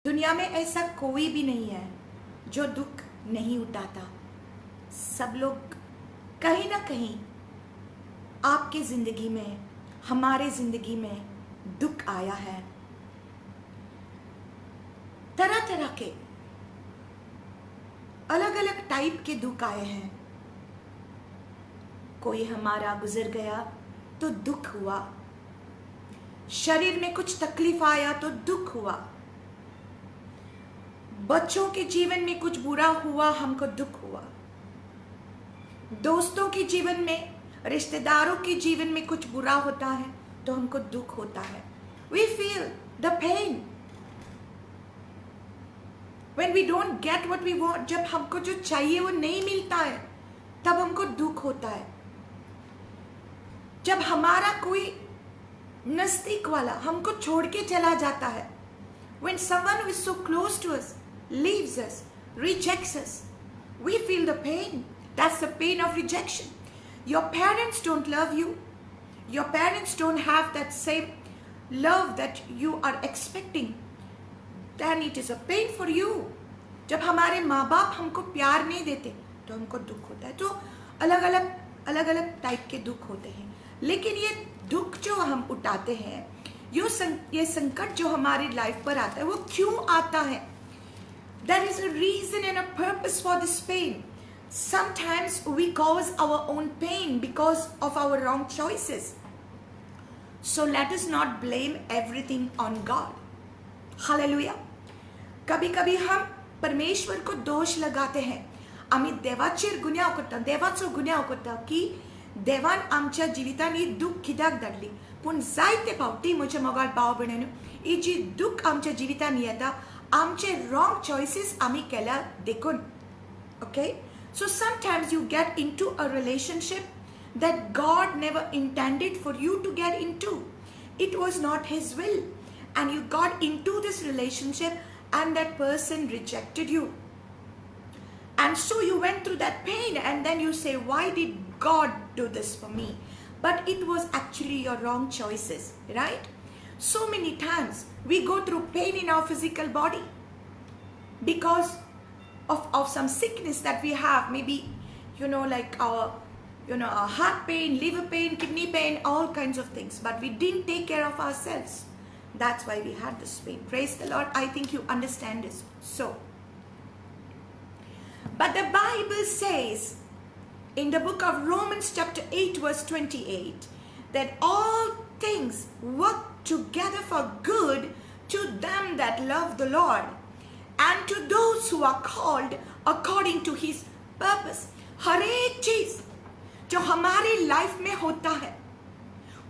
दुनिया में ऐसा कोई भी नहीं है जो दुख नहीं उठाता। सब लोग कहीं ना कहीं आपके ज़िंदगी में, हमारे ज़िंदगी में दुख आया है। तरह तरह के अलग अलग टाइप के दुख आए हैं। कोई हमारा गुजर गया तो दुख हुआ, शरीर में कुछ तकलीफ आया तो दुख हुआ, बच्चों के जीवन में कुछ बुरा हुआ, हमको दुख हुआ, दोस्तों के जीवन में, रिश्तेदारों के जीवन में कुछ बुरा होता है तो हमको दुख होता है। We feel the pain when we don't get what we want. जब हमको जो चाहिए वो नहीं मिलता है तब हमको दुख होता है। जब हमारा कोई नजदीक वाला हमको छोड़ के चला जाता है, when someone who is so close to us leaves us, rejects us, we feel the pain. That's the pain of rejection. Your parents don't love you. Your parents don't have that same love that you are expecting. Then it is a pain for you. जब हमारे माँ बाप हमको प्यार नहीं देते तो हमको दुख होता है। तो अलग अलग अलग अलग टाइप के दुख होते हैं, लेकिन ये दुख जो हम उठाते हैं, ये संकट जो हमारी लाइफ पर आता है, वो क्यों आता है? There is a reason and a purpose for this pain. Sometimes we cause our own pain because of our wrong choices. So let us not blame everything on God. Hallelujah. कभी कभी हम परमेश्वर को दोष लगाते हैं। आमी देवाचेर गुन्यांव करता, देवाचो गुन्यांव करता की देवान आमच्या जिवितान ही दुःख कित्याक धाडली? पूण जायते फावटी, म्हज्या मोगाळ भाव भयणांनो, ही जी दुःख आमच्या जिवितान येता, आमचे रॉंग चॉयसीस आमी केल्या देखून. Okay, so sometimes you get into a relationship that God never intended for you to get into. It was not His will. And you got into this relationship and that person rejected you. And so you went through that pain and then you say, "Why did God do this for me?" But it was actually your wrong choices, right? So many times we go through pain in our physical body because of some sickness that we have. Maybe, like our heart pain, liver pain, kidney pain, all kinds of things. But we didn't take care of ourselves. That's why we had this pain. Praise the Lord. I think you understand this. So, but the Bible says in the book of Romans, chapter 8, verse 28, that all things work together for good to them that love the Lord and to those who are called according to His purpose. हर एक चीज जो हमारी life में होता है,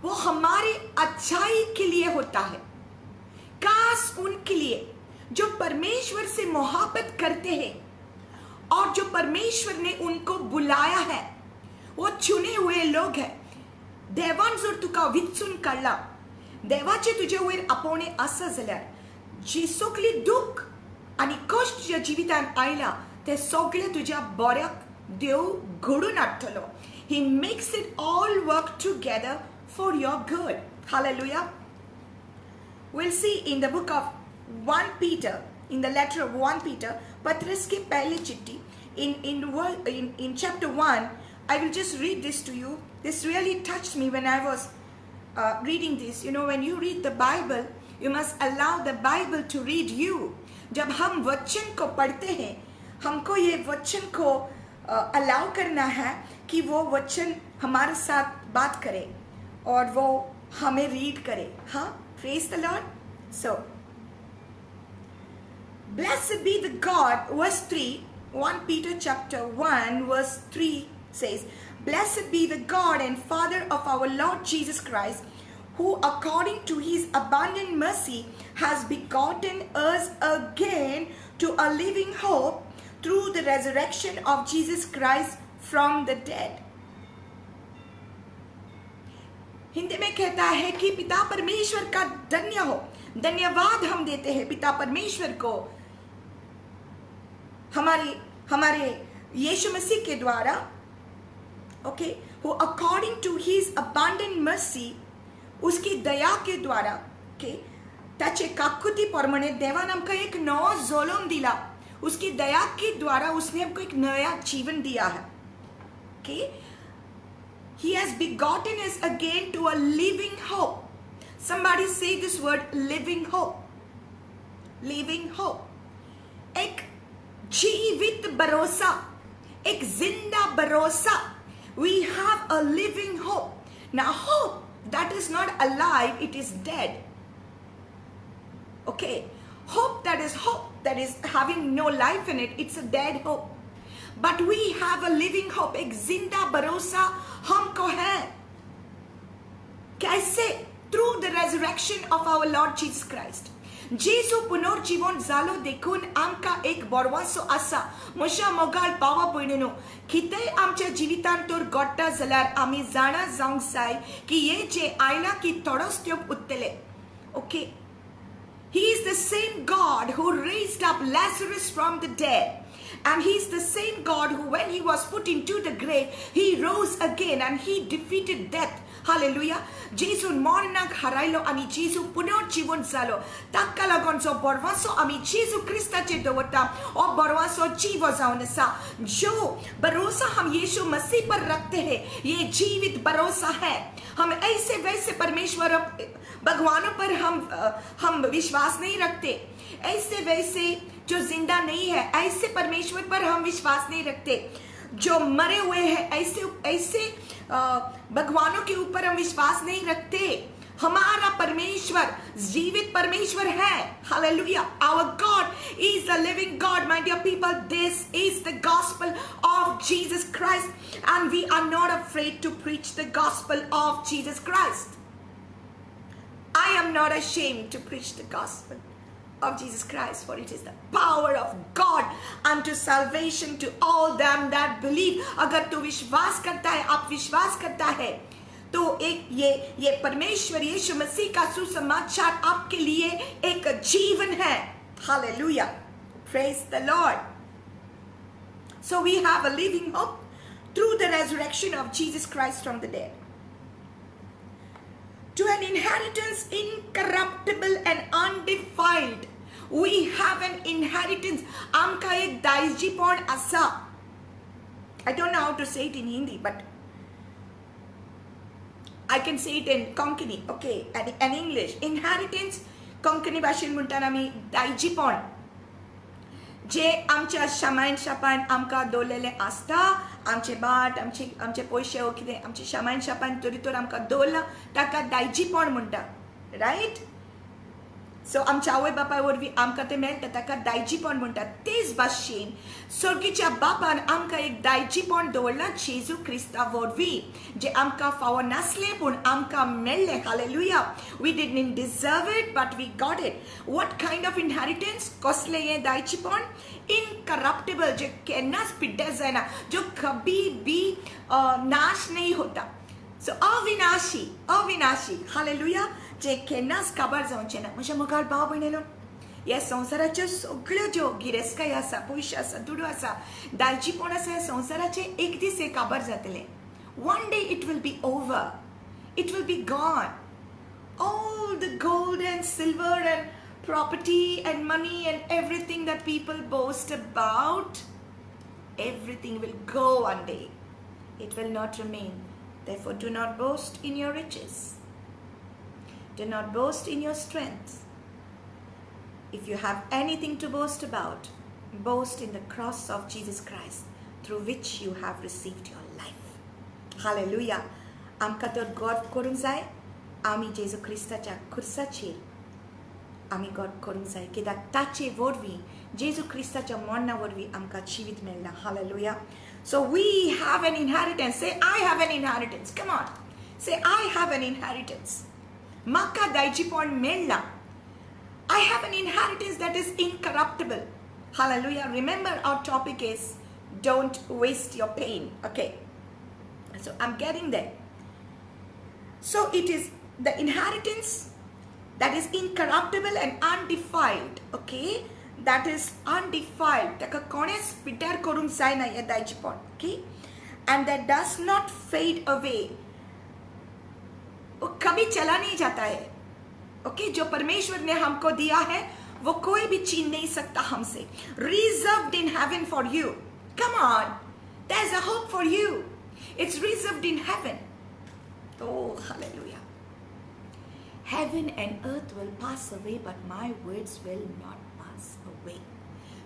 वो हमारी अच्छाई K लिए होता है, खास उनके लिए जो परमेश्वर से मोहब्बत करते हैं और जो परमेश्वर ने उनको बुलाया है, वो चुने हुए लोग हैं। देवान जर तुका विचून काडला, देवाचे तुजे वयर आपोवणे आसा जाल्यार जी सगळी दुःख आनी कश्ट तुज्या जिवितान आयला, ते सगळे तुज्या बऱ्याक देव घडून हाडटलो. He makes it all work together for your good. Hallelujah. We'll see in the book of 1 Peter, in the letter of 1 Peter, पतरस की पहली चिट्ठी, in chapter 1. I will just read this to you. This really touched me when I was reading this. When you read the Bible, you must allow the Bible to read you. जब हम वचन को पढ़ते हैं, हमको ये वचन को allow करना है कि वो वचन हमारे साथ बात करे और वो हमें रीड करे। हाँ, praise the Lord. So, "Blessed be the God," verse 3, 1 Peter chapter 1, verse 3 says, "Blessed be the God and Father of our Lord Jesus Christ, who according to His abundant mercy has begotten us again to a living hope through the resurrection of Jesus Christ from the dead." Hindi में कहता है कि पिता परमेश्वर का धन्य हो। धन्यवाद हम देते हैं पिता परमेश्वर को, हमारे हमारे यीशु मसीह के द्वारा, okay, who according to His abundant mercy, उसकी दया के द्वारा, ओके. ताचे काकुती प्रमाणे देवान आमकां एक नवो जल्म दिला. उसकी दया के द्वारा उसने हमको एक नया जीवन दिया है. Okay, He has begotten us again to a living hope. Somebody say this word, living hope. Living hope. एक जीवित भरोसा, एक जिंदा भरोसा. We have a living hope. Now, hope that is not alive, it is dead. Okay, hope that is having no life in it, it's a dead hope. But we have a living hope. एक जिंदा भरोसा हमको है. कैसे? Through the resurrection of our Lord Jesus Christ. जेजू पुनर्जीवन जालो देखून आमकां एक भरवंसो आसा. म्हज्या मोगाळ भावा भयणीनो, कितेंय आमच्या जिवितांत तर घडटा जाल्यार आमी जाणा जावंक जाय की हे जे आयलां की थोडोच तेंप उरतले. Okay. He is the same God who raised up Lazarus from the dead. And he is the same God who, when he was put into the grave, he rose again and he defeated death. Hallelujah. जेजून मरणाक हारायलो आनी जेजू पुनर्जीवन जालो. ताका लागून जो भरवंसो आमी जेजू क्रिस्ताचेर दवरता, हो भरवंसो जीव जावन आसा. जो भरोसा हम यीशु मसीह पर रखते हैं, ये जीवित भरोसा है. हम ऐसे वैसे परमेश्वर भगवानों पर हम विश्वास नहीं रखते. ऐसे वैसे जो जिंदा नहीं है, ऐसे परमेश्वर पर हम विश्वास नहीं रखते. जो मरे हुए हैं, ऐसे ऐसे भगवानों के ऊपर हम विश्वास नहीं रखते. हमारा परमेश्वर जीवित परमेश्वर है. Hallelujah. Our God is the living God. My dear people, this is the gospel of Jesus Christ, and we are not afraid to preach the gospel of Jesus Christ. I am not ashamed to preach the gospel of Jesus Christ, for it is the power of God unto salvation to all them that believe. अगर तू विश्वास करता है, आप विश्वास करता है, तो एक ये परमेश्वर यीशु मसीह का सुसमाचार आपके लिए एक जीवन है. Hallelujah. Praise the Lord. So we have a living hope through the resurrection of Jesus Christ from the dead, to an inheritance incorruptible and undefiled. We have an inheritance. आमकां एक दायजीपण आसा. I don't know how to say it in Hindi, but I can say it in Konkani, okay, and English. Inheritance, Konkani भाशेन म्हणटात आमी दायजीपण, जे आमच्या शामायन शापान आमकां दवरलेलें आसता. आमचे भाट, आमचे पयशे वो कितें आमचे शामायन शापान तरी तर आमकां दवरलां, ताका दायजीपण म्हणटा, रायट? सो आमच्या आवय बापाय वरवीं आमकां तें मेळटा, ताका दायजीपण म्हणटात. तेच भाशेन सर्गीच्या बापान आमकां एक दायजीपण दवरलां जेजू क्रिस्ता वरवीं, जे आमकां फावो नासलें पूण आमकां मेळ्ळें. Hallelujah. We didn't deserve it, but we got it. What kind of inheritance? कसलें हें दायजीपण? इनकरप्टेबल, जे केन्नाच पिड्ड्यार जायना, जो कभी भी नाश नहीं होता. सो अविनाशी, अविनाशी. हालेलुया. जे केन्नाच काबार जावचें ना. म्हज्या मोगाळ भाव भयणीनो, ह्या संवसाराच्यो सगळ्यो ज्यो गिरेस्तकाय आसा, पयशे आसा, दुडू आसा, दायजीपण आसा, ह्या संवसाराचे एक दीस हे काबार जातले. One day it will be over, it will be gone. All the gold and silver and property and money and everything that people boast about, everything will go one day. It will not remain. Therefore, do not boast in your riches. Do not boast in your strength. If you have anything to boast about, boast in the cross of Jesus Christ, through which you have received your life. Hallelujah. आमकां तर गर्व करूंक जाय, आमी जेजू क्रिस्ताच्या खुर्साचेर आमी गर्व करूंक जाय, कित्याक ताचे वरवीं, जेजू क्रिस्ताच्या मरणा वरवीं आमकां जिवीत मेळ्ळां. Hallelujah. So we have an inheritance. Say, "I have an inheritance." Come on, say, "I have an inheritance." म्हाका दायजीपण मेळ्ळां. I have an inheritance that is incorruptible. Hallelujah. Remember, our topic is don't waste your pain. Okay. So I'm getting there. So it is the inheritance that is incorruptible and undefiled. Okay. That is undefiled. ताका कोणेच पिड्ड्यार करूंक जायना हें दायजीपण. Okay. And that does not fade away. वो कभी चला नहीं जाता है. ओके, जो परमेश्वर ने हमको दिया है वो कोई भी छीन नहीं सकता हमसे. Reserved in heaven for you. Come on, there is a hope for you. It's reserved in heaven. Oh hallelujah. Heaven and earth will pass away, but my words will not pass away.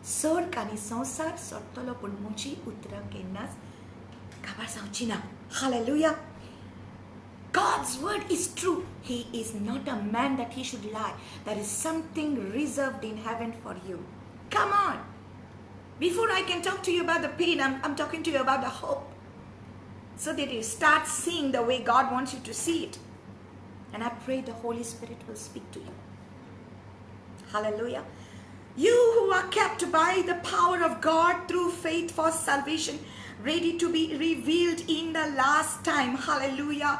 सर्ग आनी संवसार सोडटलो पूण म्हजी उतरां केन्नाच काबार जावची ना. Hallelujah. God's word is true. He is not a man that he should lie. There is something reserved in heaven for you. Come on. Before I can talk to you about the pain, I'm talking to you about the hope. So that you start seeing the way God wants you to see it. And I pray the Holy Spirit will speak to you. Hallelujah. You who are kept by the power of God through faith for salvation, ready to be revealed in the last time. Hallelujah.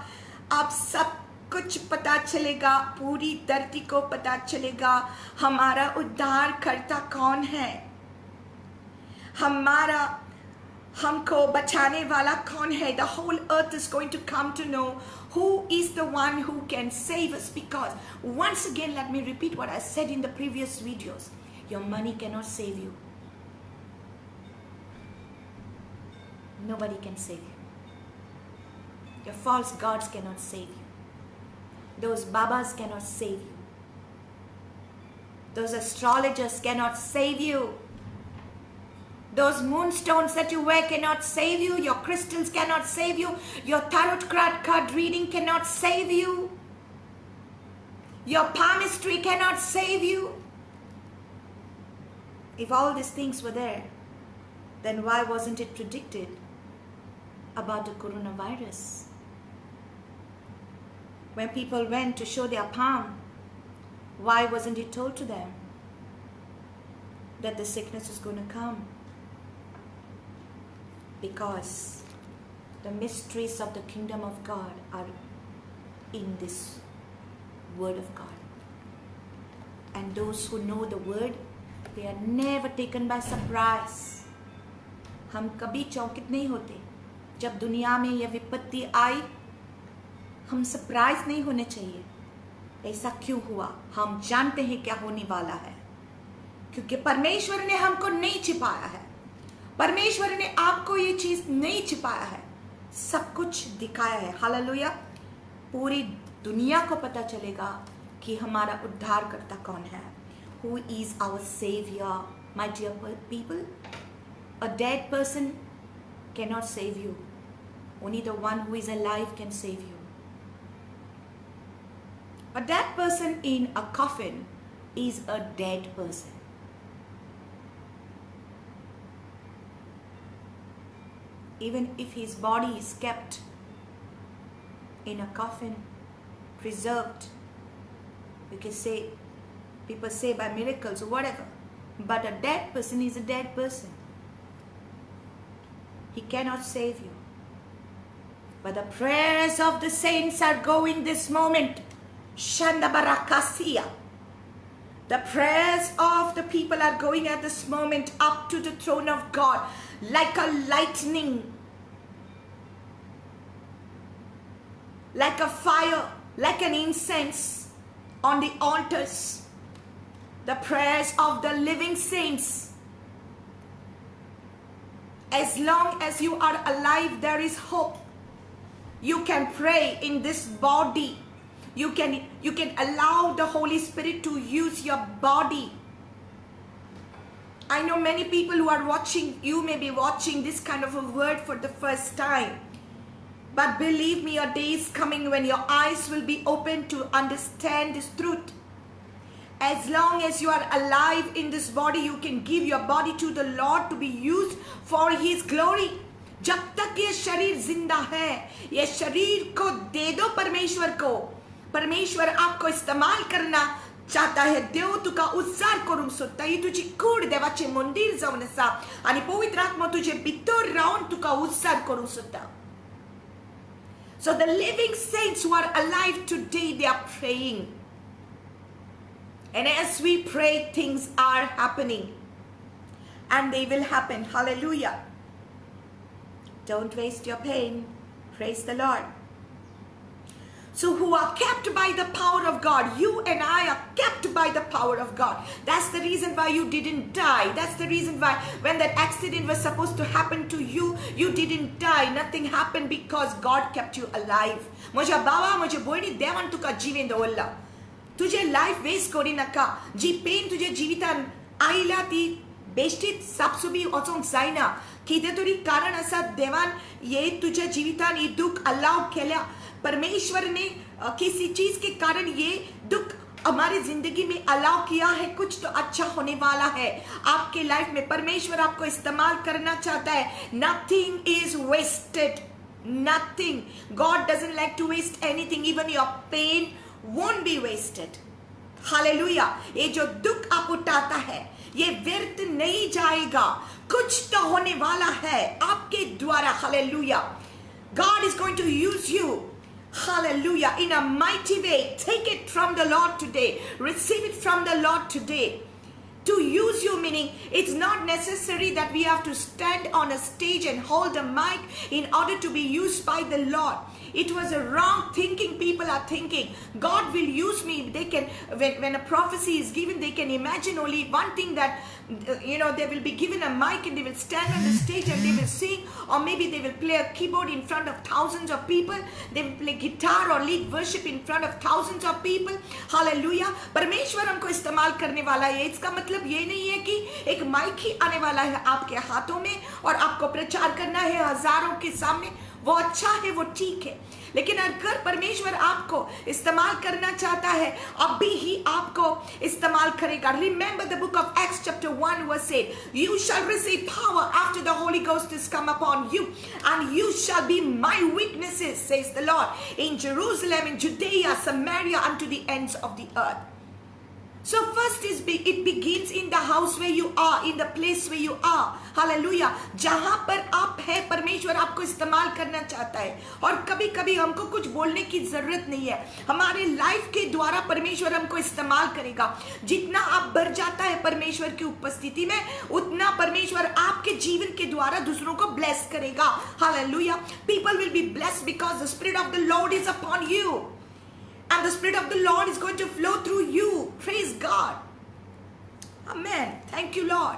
अब सब कुछ पता चलेगा, पूरी धरती को पता चलेगा हमारा उद्धार करता कौन है, हमारा हमको बचाने वाला कौन है. The whole earth is going to come to know who is the one who can save us. Because once again, let me repeat what I said in the previous videos. Your money cannot save you. Nobody can save you. Your false gods cannot save you. Those babas cannot save you. Those astrologers cannot save you. Those moonstones that you wear cannot save you. Your crystals cannot save you. Your tarot card reading cannot save you. Your palmistry cannot save you. If all these things were there, then why wasn't it predicted about the coronavirus? When people went to show their palm, why wasn't it told to them that the sickness is going to come? Because the mysteries of the kingdom of God are in this word of God. And those who know the word, they are never taken by surprise. हम कभी चौंकित नहीं होते. जब दुनिया में यह विपत्ति आई, हम surprise नहीं होने चाहिए. ऐसा क्यों हुआ? हम जानते हैं क्या होने वाला है, क्योंकि परमेश्वर ने हमको नहीं छिपाया है. परमेश्वर ने आपको ये चीज नहीं छिपाया है, सब कुछ दिखाया है. हालेलुया. पूरी दुनिया को पता चलेगा कि हमारा उद्धारकर्ता कौन है. Who is our savior? My dear people, a dead person cannot save you. Only the one who is alive can save you. A dead person in a coffin is a dead person. Even if his body is kept in a coffin, preserved, you can say, people say by miracles or whatever, but a dead person is a dead person. He cannot save you. But the prayers of the saints are going this moment. Shandabarakasia. The prayers of the people are going at this moment up to the throne of God like a lightning, like a fire, like an incense on the altars. The prayers of the living saints. As long as you are alive, there is hope. You can pray in this body. You can allow the Holy Spirit to use your body. I know many people who are watching, you may be watching this kind of a word for the first time. But believe me, a day is coming when your eyes will be open to understand this truth. As long as you are alive in this body, you can give your body to the Lord to be used for His glory. जब तक ये शरीर जिंदा है, ये शरीर को दे दो परमेश्वर को. परमेश्वर आपको इस्तेमाल करना चाहता है. देव तुका उद्धार करूंक सोदता. ही तुझी कूड देवाचें मंदीर जावन आसा आनी पवित्र आत्मा तुजे भितर रावन तुका उद्धार करूंक सोदता. So the living saints who are alive today, they are praying. And as we pray, things are happening. And they will happen. Hallelujah. Don't waste your pain. Praise the Lord. So who are kept by the power of God. You and I are kept by the power of God. That's the reason why you didn't die. That's the reason why when that accident was supposed to happen to you, you didn't die. Nothing happened because God kept you alive. म्हज्या बाबा, म्हजे भयणी, देवान तुका जिवें दवरला. तुजें life waste करिनाका. जी पेन तुज्या जिवितान आयल्या ती बेश्टीच सापसुबी वचोंक जायना. कितें तरी कारण आसा, देवान हे तुज्या जिवितान ही दुःख अलाव केल्या. परमेश्वर ने किसी चीज के कारण ये दुख हमारी जिंदगी में अलाउ किया है. कुछ तो अच्छा होने वाला है आपके लाइफ में. परमेश्वर आपको इस्तेमाल करना चाहता है. Nothing is wasted, nothing. God doesn't like to waste anything. Even your pain won't be wasted. Hallelujah. ये जो दुख आप उठाता है ये व्यर्थ नहीं जाएगा. कुछ तो होने वाला है आपके द्वारा. Hallelujah. God is going to use you, hallelujah, in a mighty way. Take it from the Lord today. Receive it from the Lord today. To use you, meaning it's not necessary that we have to stand on a stage and hold a mic in order to be used by the Lord. It was a wrong thinking people are thinking. God will use me. They can, when a prophecy is given, they can imagine only one thing, that they will be given a mic and they will stand on the stage and they will sing, or maybe they will play a keyboard in front of thousands of people. They will play guitar or lead worship in front of thousands of people. Hallelujah. परमेश्वर हमको इस्तेमाल करने वाला है. इसका मतलब ये नहीं है कि एक माइक ही आने वाला है आपके हाथों में और आपको प्रचार करना है हजारों के सामने. वो अच्छा है, वो ठीक है, लेकिन अगर परमेश्वर आपको इस्तेमाल करना चाहता है, अभी ही आपको इस्तेमाल करेगा. Remember the book of Acts chapter 1 verse 8: "You shall receive power after the Holy Ghost is come upon you, and you shall be my witnesses, says the Lord, in Jerusalem, in Judea, Samaria, unto the ends of the earth." So first it begins in the house where you are, in the place where you are. Hallelujah. जहां पर आप है, परमेश्वर आपको इस्तेमाल करना चाहता है. और कभी कभी हमको कुछ बोलने की जरूरत नहीं है, हमारे लाइफ के द्वारा परमेश्वर हमको इस्तेमाल करेगा. जितना आप भर जाता है परमेश्वर की उपस्थिति में, उतना परमेश्वर आपके जीवन के द्वारा दूसरों को ब्लेस करेगा. Hallelujah. People will be blessed because the Spirit of the Lord is upon you. And the Spirit of the Lord is going to flow through you. Praise God. Amen. Thank you, Lord.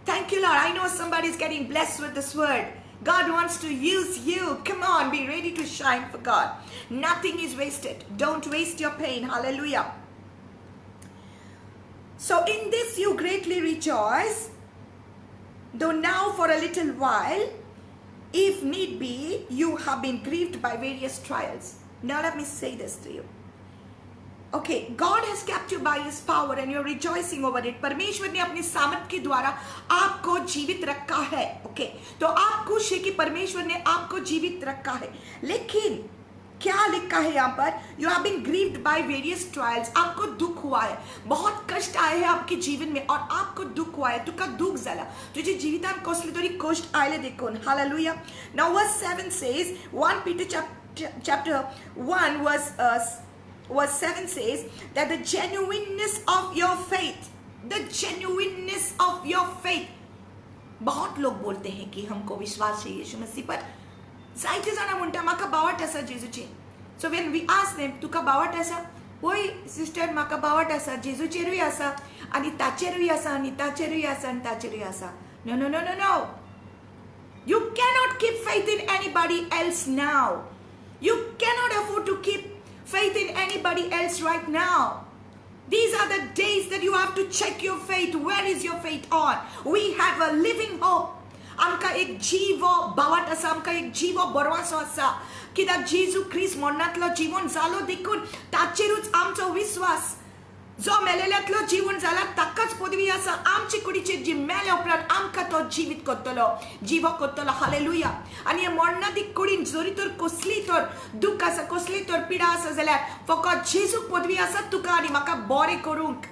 Thank you, Lord. I know somebody is getting blessed with this word. God wants to use you. Come on, be ready to shine for God. Nothing is wasted. Don't waste your pain. Hallelujah. So, in this you greatly rejoice, though now for a little while, if need be, you have been grieved by various trials. Now, let me say this to you. Okay, God has kept you by His power and you're rejoicing over it. परमेश्वर ने अपनी सामर्थ K द्वारा आपको जीवित रखा है. Okay, तो आप खुश है कि परमेश्वर ने आपको जीवित रखा है, लेकिन क्या लिखा है यहाँ पर? You have been grieved by various trials. आपको दुख हुआ है, बहुत कष्ट आए हैं आपके जीवन में और आपको दुख हुआ है. तुका दुख जाला, तुझे जिवितान कसले तरी कष्ट आयले देखून. Hallelujah. Now verse 7 says, 1 Peter chapter 1 verse 7 says that the genuineness of your faith, the genuineness of your faith. बहुत लोग बोलते हैं कि हमको विश्वास है यीशु मसीह पर. जायते जाणां म्हणटा, म्हाका बावट आसा जेजूचेर. So when we ask them, तुका बावट आसा? वय सिस्टर, म्हाका बावट आसा, जेजूचेरूय आसा आनी ताचेरूय आसा आनी ताचेरूय आसा आनी ताचेरूय आसा. No, no, no, no, no. You cannot keep faith in anybody else now. You cannot afford to keep faith in anybody else right now. These are the days that you have to check your faith. Where is your faith on? We have a living hope. आमकां एक जिवो बावट आसा, आमकां एक जिवो बरवासो आसा, कित्याक जेजू क्रिस्त मरणांतलो जिवन जालो देखून ताचेरूच आमचो विस्वास. जो मेलेल्यांतलो जिवन जाला ताकाच पदवी आसा आमचे कुडीचेर, जी मेल्या उपरांत आमकां तो जिवीत करतलो, जिवो करतलो. हालेलुया. आनी हे मरणादी कुडीन जरी तर कसली तर दुःख आसा, कसली तर पिडा आसा जाल्यार फकत जेजूक पदवी आसा तुका आनी म्हाका बरें करूंक.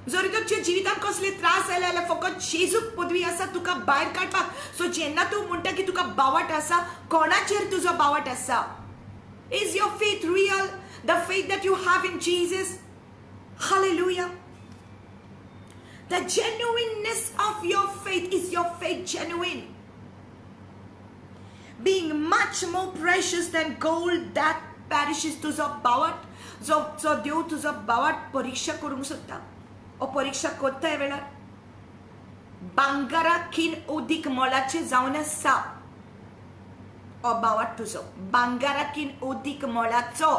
जरी तुमच्या जिवितांत कसले त्रास जाले जाल्यार फकत जेजूक पदवी आसा तुका भायर काडपाक. सो जेन्ना तूं म्हणटा की तुका बावट आसा, कोणाचेर तुजो बावट आसा? Is your faith real? The faith that you have in Jesus? Hallelujah. The genuineness of your faith. Is your faith genuine? being much more precious than gold that perishes. तुजो बावट जो जो देव तुजो बावट परिक्षा करूंक सोदता, हो परिक्षा करता वेळार भांगराकीन अदीक मोलाचें जावन आसा हो बावट तुजो, भांगराकीन अदीक मोलाचो.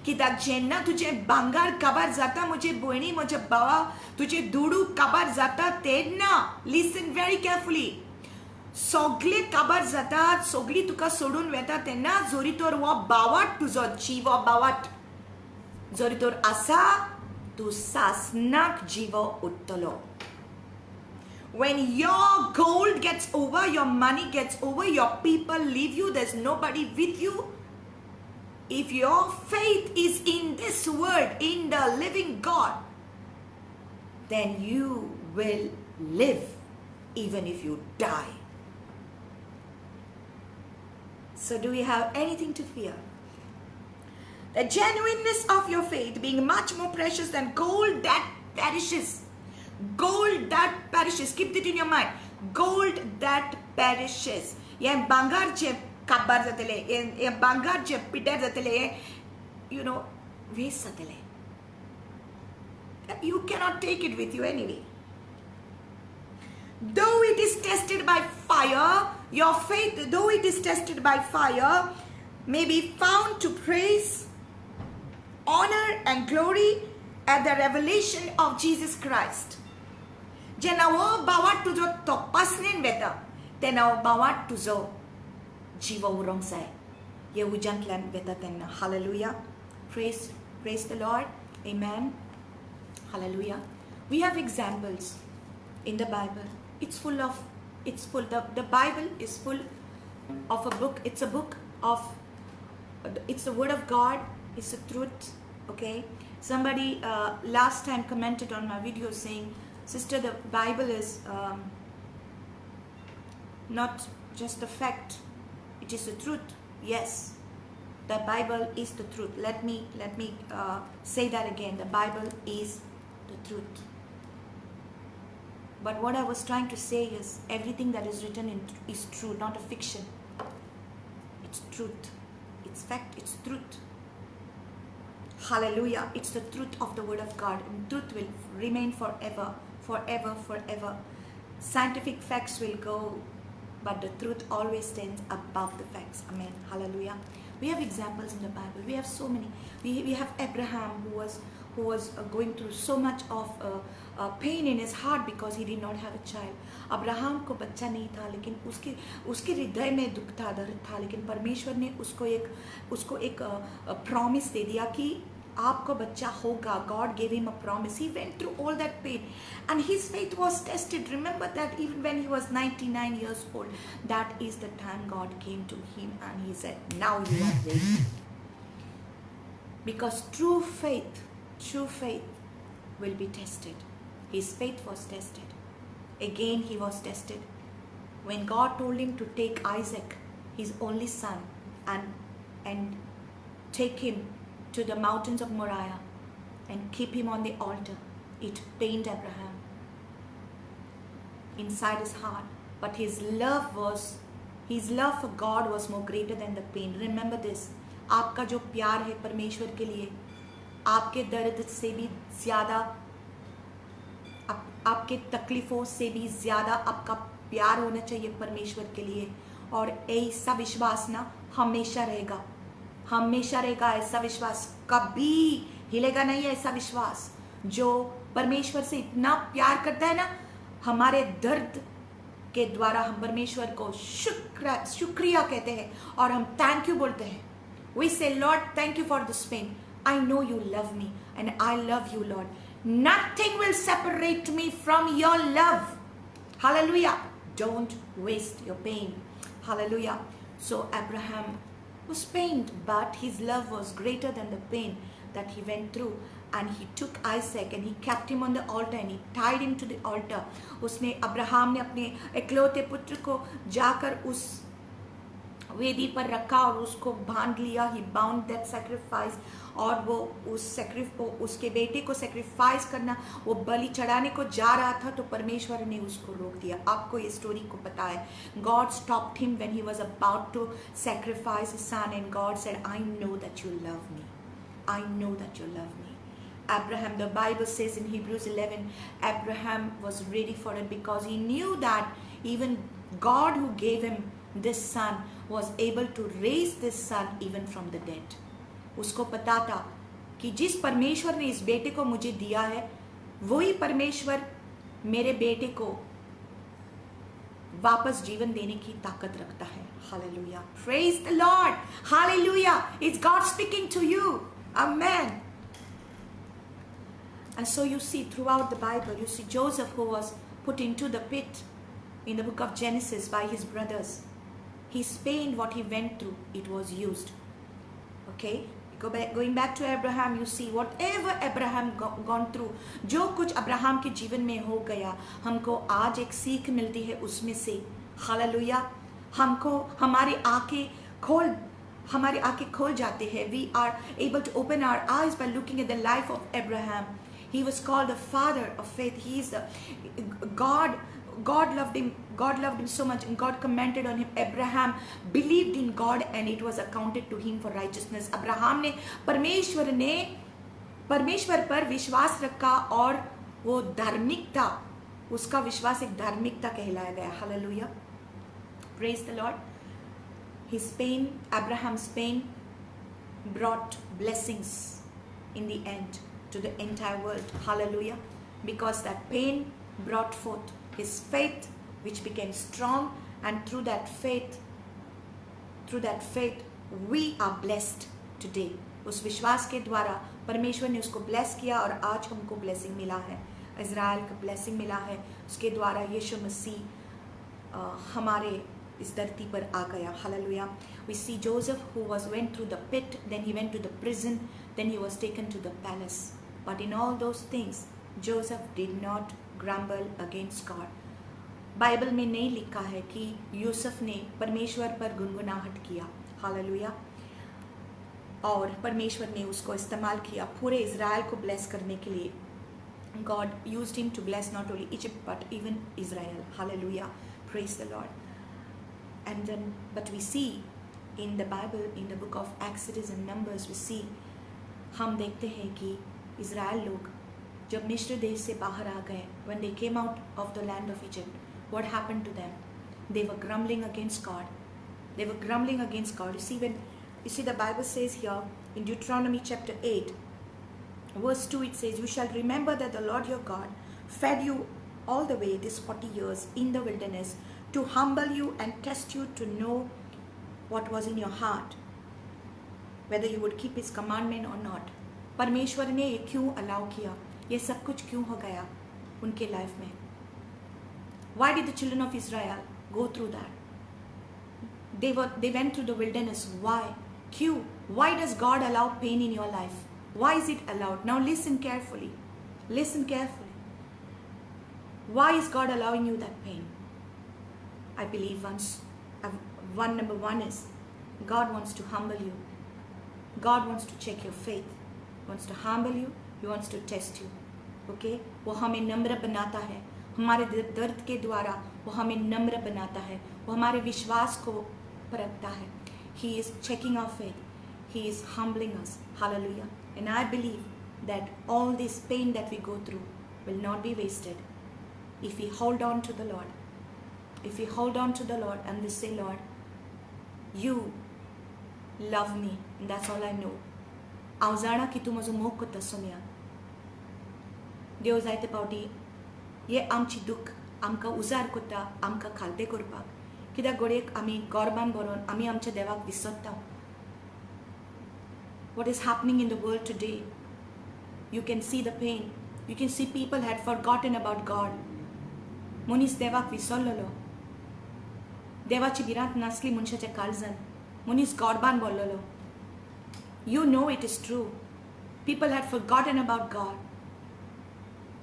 कित्याक जेन्ना तुजें भांगर काबार जाता, म्हजे भयणी, म्हज्या भावा, तुजे दुडू काबार जाता तेन्ना, listen very carefully, सगळे काबार जातात, सगळीं तुका सोडून वेता तेन्ना जरी तर हो बावट तुजो जिवो बावट जरी तर आसा, तूं सासनाक जिवो उरतलो. When your gold gets over, your money gets over, your people leave you, there's nobody with you. If your faith is in this word, in the living God, then you will live even if you die. So, do we have anything to fear? The genuineness of your faith being much more precious than gold that perishes. Gold that perishes. Keep it in your mind. Gold that perishes. हें भांगर जें काबार जातलें, हें भांगर जें पिड्ड्यार जातलें, हें you know waste जातलें. You cannot take it with you anyway. Though it is tested by fire, your faith, though it is tested by fire, may be found to praise, honor, and glory at the revelation of Jesus Christ. जेन्ना हो बावाट तुजो तपासणेन वेता तेन्ना हो बावाट तुजो जिवो उरोंक जाय हे उज्यांतल्यान वेता तेन्ना. Hallelujah. Praise the Lord. Amen. Hallelujah. We have examples in the Bible. It's full of, it's full, the Bible is full of a book. It's a book of, it's the word of God. It's the truth. Okay. Somebody last time commented on my video saying, "Sister, the Bible is not just a fact, it is the truth." Yes, the Bible is the truth. Let me say that again. The Bible is the truth. But what I was trying to say is everything that is written in is true, not a fiction. It's truth. It's fact. It's truth. Hallelujah. It's the truth of the word of God. And truth will remain forever, forever, forever. Scientific facts will go, but the truth always stands above the facts. Amen. Hallelujah. We have examples in the Bible. We have so many. We have Abraham who was going through so much of pain in his heart because he did not have a child. Abraham को बच्चा नहीं था, लेकिन उसके उसके हृदय में दुख था, दर्द था, लेकिन परमेश्वर ने उसको एक प्रॉमिस दे दिया कि आपको बच्चा होगा. God gave him a promise. He went through all that pain and his faith was tested. Remember that even when he was 99 years old, that is the time God came to him and he said, "Now you are ready." Because true faith will be tested. His faith was tested. Again, he was tested when God told him to take Isaac, his only son, and take him to the mountains of Moriah and keep him on the altar. It pained Abraham inside his heart, but his love for God was more greater than the pain. Remember this. आपका जो प्यार है परमेश्वर K लिए, आपके दर्द से भी ज़्यादा, आपके तकलीफ़ों से भी ज़्यादा आपका प्यार होना चाहिए परमेश्वर के लिए. और ऐसा विश्वास ना हमेशा रहेगा, हमेशा रहेगा. ऐसा विश्वास कभी हिलेगा नहीं. ऐसा विश्वास जो परमेश्वर से इतना प्यार करता है ना, हमारे दर्द के द्वारा हम परमेश्वर को शुक्र शुक्रिया कहते हैं और हम thank you बोलते हैं. We say, "Lord, thank you for this pain. I know you love me and I love you, Lord. Nothing will separate me from your love." Hallelujah. Don't waste your pain. Hallelujah. So Abraham was pained, but his love was greater than the pain that he went through. And he took Isaac and he kept him on the altar and he tied him to the altar. उसने, अब्राहम ने अपने इकलौते पुत्र को जाकर उस वेदी पर रखा और उसको बांध लिया. He bound that sacrifice और वो उस सेक्रिफ उसके बेटे को सेक्रीफाइस करना, वो बलि चढ़ाने को जा रहा था तो परमेश्वर ने उसको रोक दिया. आपको ये स्टोरी को पता है. God stopped him when he was about to sacrifice his son and God said, I know that you love me, I know that you love me. Abraham, the Bible says in Hebrews 11, Abraham was ready for it because he knew that even God who gave him this son was able to raise this son even from the dead. उसको पता था कि जिस परमेश्वर ने इस बेटे को मुझे दिया है, वही परमेश्वर मेरे बेटे को वापस जीवन देने की ताकत रखता है. Hallelujah. Praise the Lord. Hallelujah. It's God speaking to you. Amen. And so you see throughout the Bible, you see Joseph, who was put into the pit in the book of Genesis by his brothers. His pain, what he went through, it was used. Okay? Going back to Abraham, you see whatever Abraham gone through, जो कुछ Abraham K जीवन में हो गया, हमको आज एक सीख मिलती है उसमें से. Hallelujah. हमको हमारी आंखें खोल जाते हैं. We are able to open our eyes by looking at the life of Abraham. He was called the father of faith. He is the God. God loved him. God loved him so much, and God commented on him. Abraham believed in God, and it was accounted to him for righteousness. Abraham ने परमेश्वर पर विश्वास रखा और वो धार्मिकता, उसका विश्वास एक धार्मिकता कहलाया Gaya. Hallelujah. Praise the Lord. His pain, Abraham's pain, brought blessings in the end to the entire world. Hallelujah. Because that pain brought forth his faith, which became strong, and through that faith, we are blessed today. उस विश्वास K द्वारा परमेश्वर ने उसको Blaise किया और आज हमको blessing मिला है, Israel का blessing मिला है. उसके द्वारा यीशु मसीह हमारे इस धरती पर आ Gaya. Hallelujah. We see Joseph, who was went through the pit, then he went to the prison, then he was taken to the palace, but in all those things Joseph did not grumble against God. Bible में नहीं लिखा है कि यूसुफ ने परमेश्वर पर गुनगुनाहट किया. Hallelujah. और परमेश्वर ने उसको इस्तेमाल किया पूरे Israel को Blaise करने के लिए. God used him to bless not only Egypt but even Israel. Hallelujah. Praise the Lord. And then, but we see in the Bible, in the book of Exodus and Numbers, we see, हम देखते हैं कि Israel लोग जब मिस्र देश से बाहर आ गए, when they came out of the land of Egypt, what happened to them? They were grumbling against God. They were grumbling against God. You see, when you see, the Bible says here in Deuteronomy chapter 8 verse 2, it says, "You shall remember that the Lord your God fed you all the way this 40 years in the wilderness to humble you and test you to know what was in your heart, whether you would keep his commandment or not." परमेश्वर ने ये क्यों allow किया? ये सब कुछ क्यों हो गया उनके life में? Why did the children of Israel go through that? They went through the wilderness. Why? क्यों? Why does God allow pain in your life? Why is it allowed? Now listen carefully. Listen carefully. Why is God allowing you that pain? I believe once one number one is God wants to humble you. God wants to check your faith. Wants to humble you. He wants to test you. Okay? वो हमें नम्र बनाता है. हमारे दर्द K द्वारा वो हमें नम्र बनाता है. वो हमारे विश्वास को परखता है. He is checking our faith. He is humbling us. Hallelujah. And I believe that all this pain that we go through will not be wasted if we hold on to the Lord. If we hold on to the Lord and we say, "Lord, you love me, and that's all I know. हांव जाणा की तूं म्हजो मोग करता सोम्या." देव जायते फावटी हे आमची दुख्ख आमकां उजार करता आमकां खालते करपाक, कित्याक घडयेक आमी गोरबान बरोवन आमी आमच्या देवाक विसरता. What is happening in the world today, you can see the pain. You can see people had forgotten about God. मनीस देवाक विसरलेलो. देवाची भिरांत नासली मनशाच्या काळजान. मनीस गोरबान भरलेलो. You know it is true. People had forgotten about God.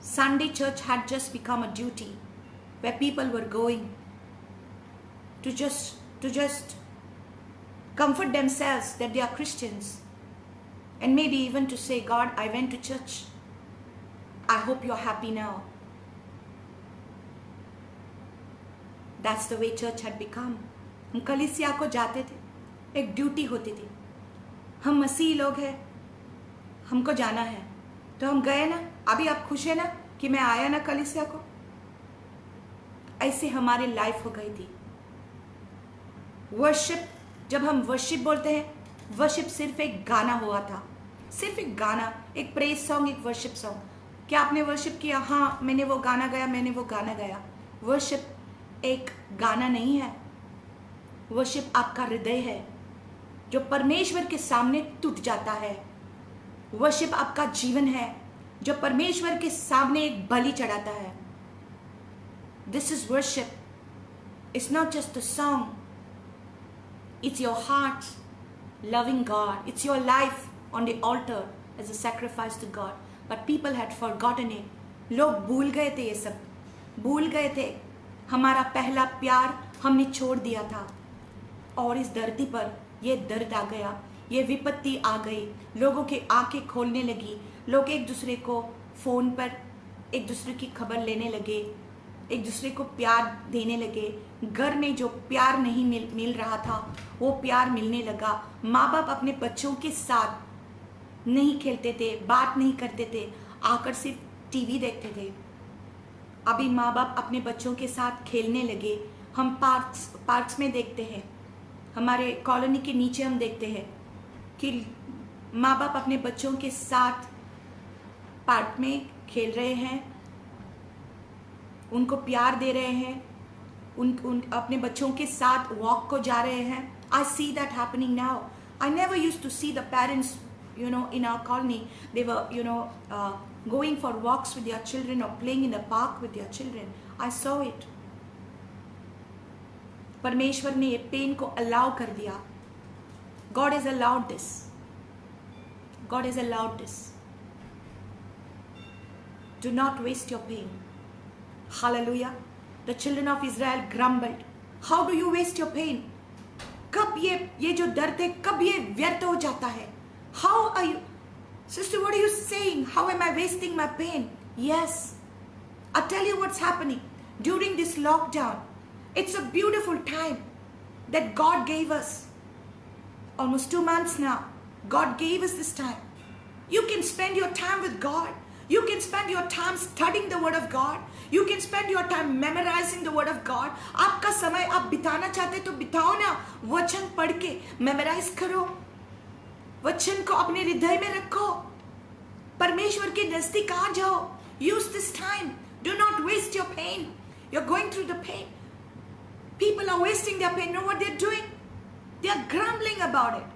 Sunday church had just become a duty where people were going to just Comfort themselves that they are Christians. And maybe even to say, God, I went to church. I hope you're happy now. That's the way church had become. हम कलीसिया को जाते थे, एक duty होती थी, हम मसीह लोग हैं, हमको जाना है, तो हम गए ना, अभी आप खुश है ना कि मैं आया ना कलीसिया को। ऐसे हमारी लाइफ हो गई थी। वर्शिप, जब हम वर्शिप बोलते हैं, वर्शिप सिर्फ एक गाना हुआ था, सिर्फ एक गाना, एक प्रेज सॉन्ग, एक वर्शिप सॉन्ग। क्या आपने वर्शिप किया? हाँ, मैंने वो गाना गाया, मैंने वो गाना गाया। वर्शिप एक गाना नहीं है, वर्शिप आपका हृदय है जो परमेश्वर के सामने टूट जाता है। वर्शिप आपका जीवन है जो परमेश्वर के सामने एक बलि चढ़ाता है। This is worship. It's not just a song, it's your heart loving God. It's your life on the altar as a sacrifice to God. But people had forgotten it. लोग भूल गए थे, ये सब भूल गए थे। हमारा पहला प्यार हमने छोड़ दिया था और इस धरती पर ये दर्द आ गया, ये विपत्ति आ गई। लोगों के आंखें खोलने लगी, लोग एक दूसरे को फ़ोन पर एक दूसरे की खबर लेने लगे, एक दूसरे को प्यार देने लगे। घर में जो प्यार नहीं मिल रहा था वो प्यार मिलने लगा। माँ बाप अपने बच्चों के साथ नहीं खेलते थे, बात नहीं करते थे, आकर सिर्फ टीवी देखते थे। अभी माँ बाप अपने बच्चों के साथ खेलने लगे। हम पार्क्स में देखते हैं, हमारे कॉलोनी के नीचे हम देखते हैं कि माँ बाप अपने बच्चों के साथ पार्क में खेल रहे हैं, उनको प्यार दे रहे हैं, उन, उन अपने बच्चों के साथ वॉक को जा रहे हैं। I see that happening now. I never used to see the parents, you know, in our colony. They were, you know, going for walks with their children or playing in the park with their children. I saw it. परमेश्वर ने ये pen को allow कर दिया। God has allowed this. God has allowed this. Do not waste your pain. Hallelujah. The children of Israel grumbled. How do you waste your pain? कब ये जो दर्द है, कब ये व्यर्थ हो जाता है? How are you, sister, what are you saying? How am I wasting my pain? Yes. I'll tell you what's happening. During this lockdown, it's a beautiful time that God gave us. Almost 2 months now, God gave us this time. You can spend your time with God. You can spend your time studying the Word of God. You can spend your time memorizing the Word of God. आपका समय आप बिताना चाहते तो बिताओ ना, वचन पढ़ K memorise करो, वचन को अपने हृदय में रखो, परमेश्वर के नजदीक आ जाओ। Use this time. Do not waste your pain. You're going through the pain. People are wasting their pain. Know what they're doing? They are grumbling about it.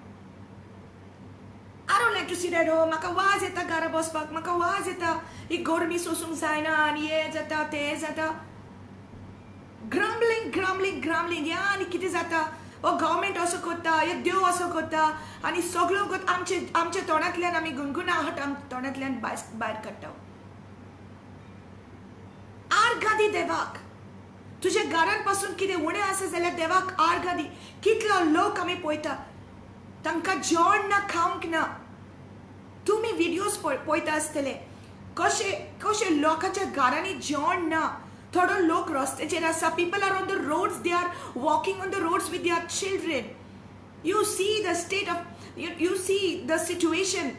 I don't like to sit at home. म्हाका वाज येता घरा बसपाक, म्हाका वाज येता, ही गरमी सोसूंक जायना आनी हें जाता तें जाता। Grumbling grumbling grumbling. या आनी कितें जाता, हो गव्हर्मेंट असो करता, हे देव असो करता आनी सगळो आमचे आमच्या तोंडांतल्यान आमी गुणगुणाहट आमच्या तोंडांतल्यान भायर काडटा। आर्गां दी देवाक. तुज्या घरान पासून कितें उणें आसा जाल्यार देवाक आर्गां दी। कितलो लोक आमी पळयता तांकां जेवण ना, खावंक ना। तुमी विडियोज पळयता आसतले कशे कशे लोकांच्या घरांनी जेवण ना। थोडो लोक रस्त्याचेर आसा। People are on the roads, they are walking on the roads with their children. You see the state of, you see the situation,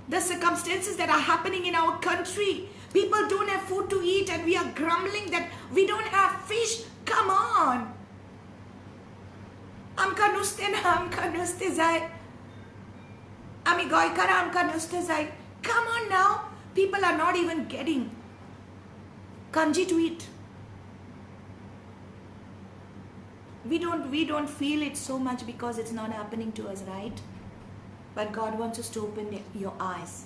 the circumstances that are happening in our country. People don't have food to eat and we are grumbling that we don't have fish. Come on. आमकां नुस्तें ना, आमकां नुस्तें जाय, आमी गोंयकारां आमकां नुस्तें जाय। Come on now. People are not even getting kanji to eat. We don't feel it so much because it's not happening to us, right? But God wants us to open your eyes.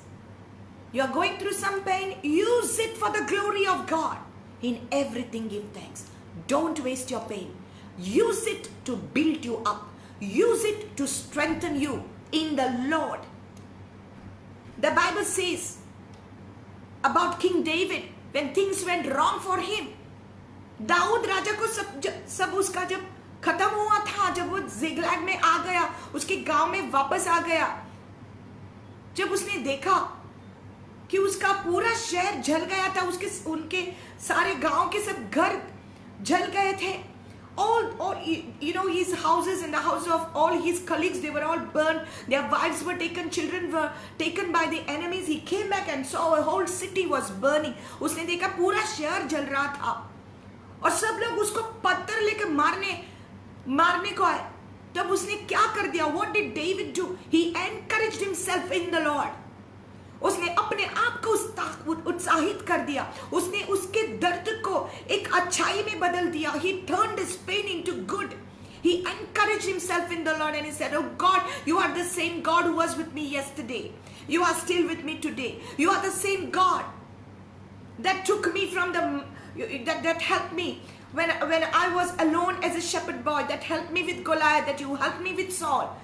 You are going through some pain, use it for the glory of God. In everything give thanks. Don't waste your pain. Use it to build you up. Use it to strengthen you in the Lord. The Bible says about King David, when things went wrong for him, Dawood राजा को सब उसका जब खत्म हुआ था जब वो जिगलैग में आ गया, उसके गांव में वापस आ गया। जब उसने देखा कि उसका पूरा शहर जल गया था, उसके उनके सारे गांव के सब घर जल गए थे। All you know, his houses and the houses of all his colleagues, they were all burned. Their wives were taken, children were taken by the enemies. He came back and saw a whole city was burning. उसने देखा पूरा शहर जल रहा था और सब लोग उसको पत्थर लेकर मारने को आए। तब उसने क्या कर दिया? What did David do? He encouraged himself in the Lord. उसने अपने आप को उत्साहित कर दिया। उसने उसके दर्द को एक अच्छाई में बदल दिया। He turned his pain into good. He encouraged himself in the Lord and he said, "Oh God, you are the same God who was with me yesterday. You are still with me today. You are the same God that took me from the that helped me when I was alone as a shepherd boy, that helped me with Goliath, that you helped me with Saul.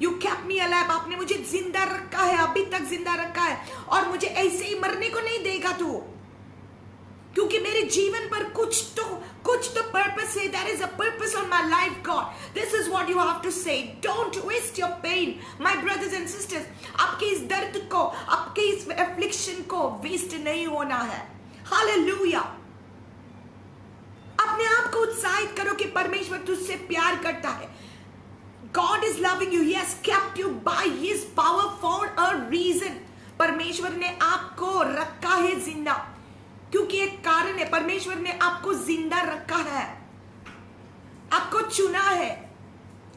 You kept me alive. आपने मुझे जिंदा रखा है, अभी तक जिंदा रखा है और मुझे ऐसे ही मरने को नहीं देगा तू, क्योंकि मेरे जीवन पर कुछ तो पर्पस है। There is a purpose on my life, God. This is what you have to say. Don't waste your pain, my brothers and sisters. आपके इस दर्द को, आपके इस एफ्लिक्शन को वेस्ट नहीं होना है। हालेलुया। अपने आप को उत्साहित करो कि परमेश्वर तुझसे प्यार करता है। God is loving you. He has kept you by His power for a reason. परमेश्वर ने आपको रखा है जिंदा, क्योंकि एक कारण है। परमेश्वर ने आपको जिंदा रखा है, आपको चुना है,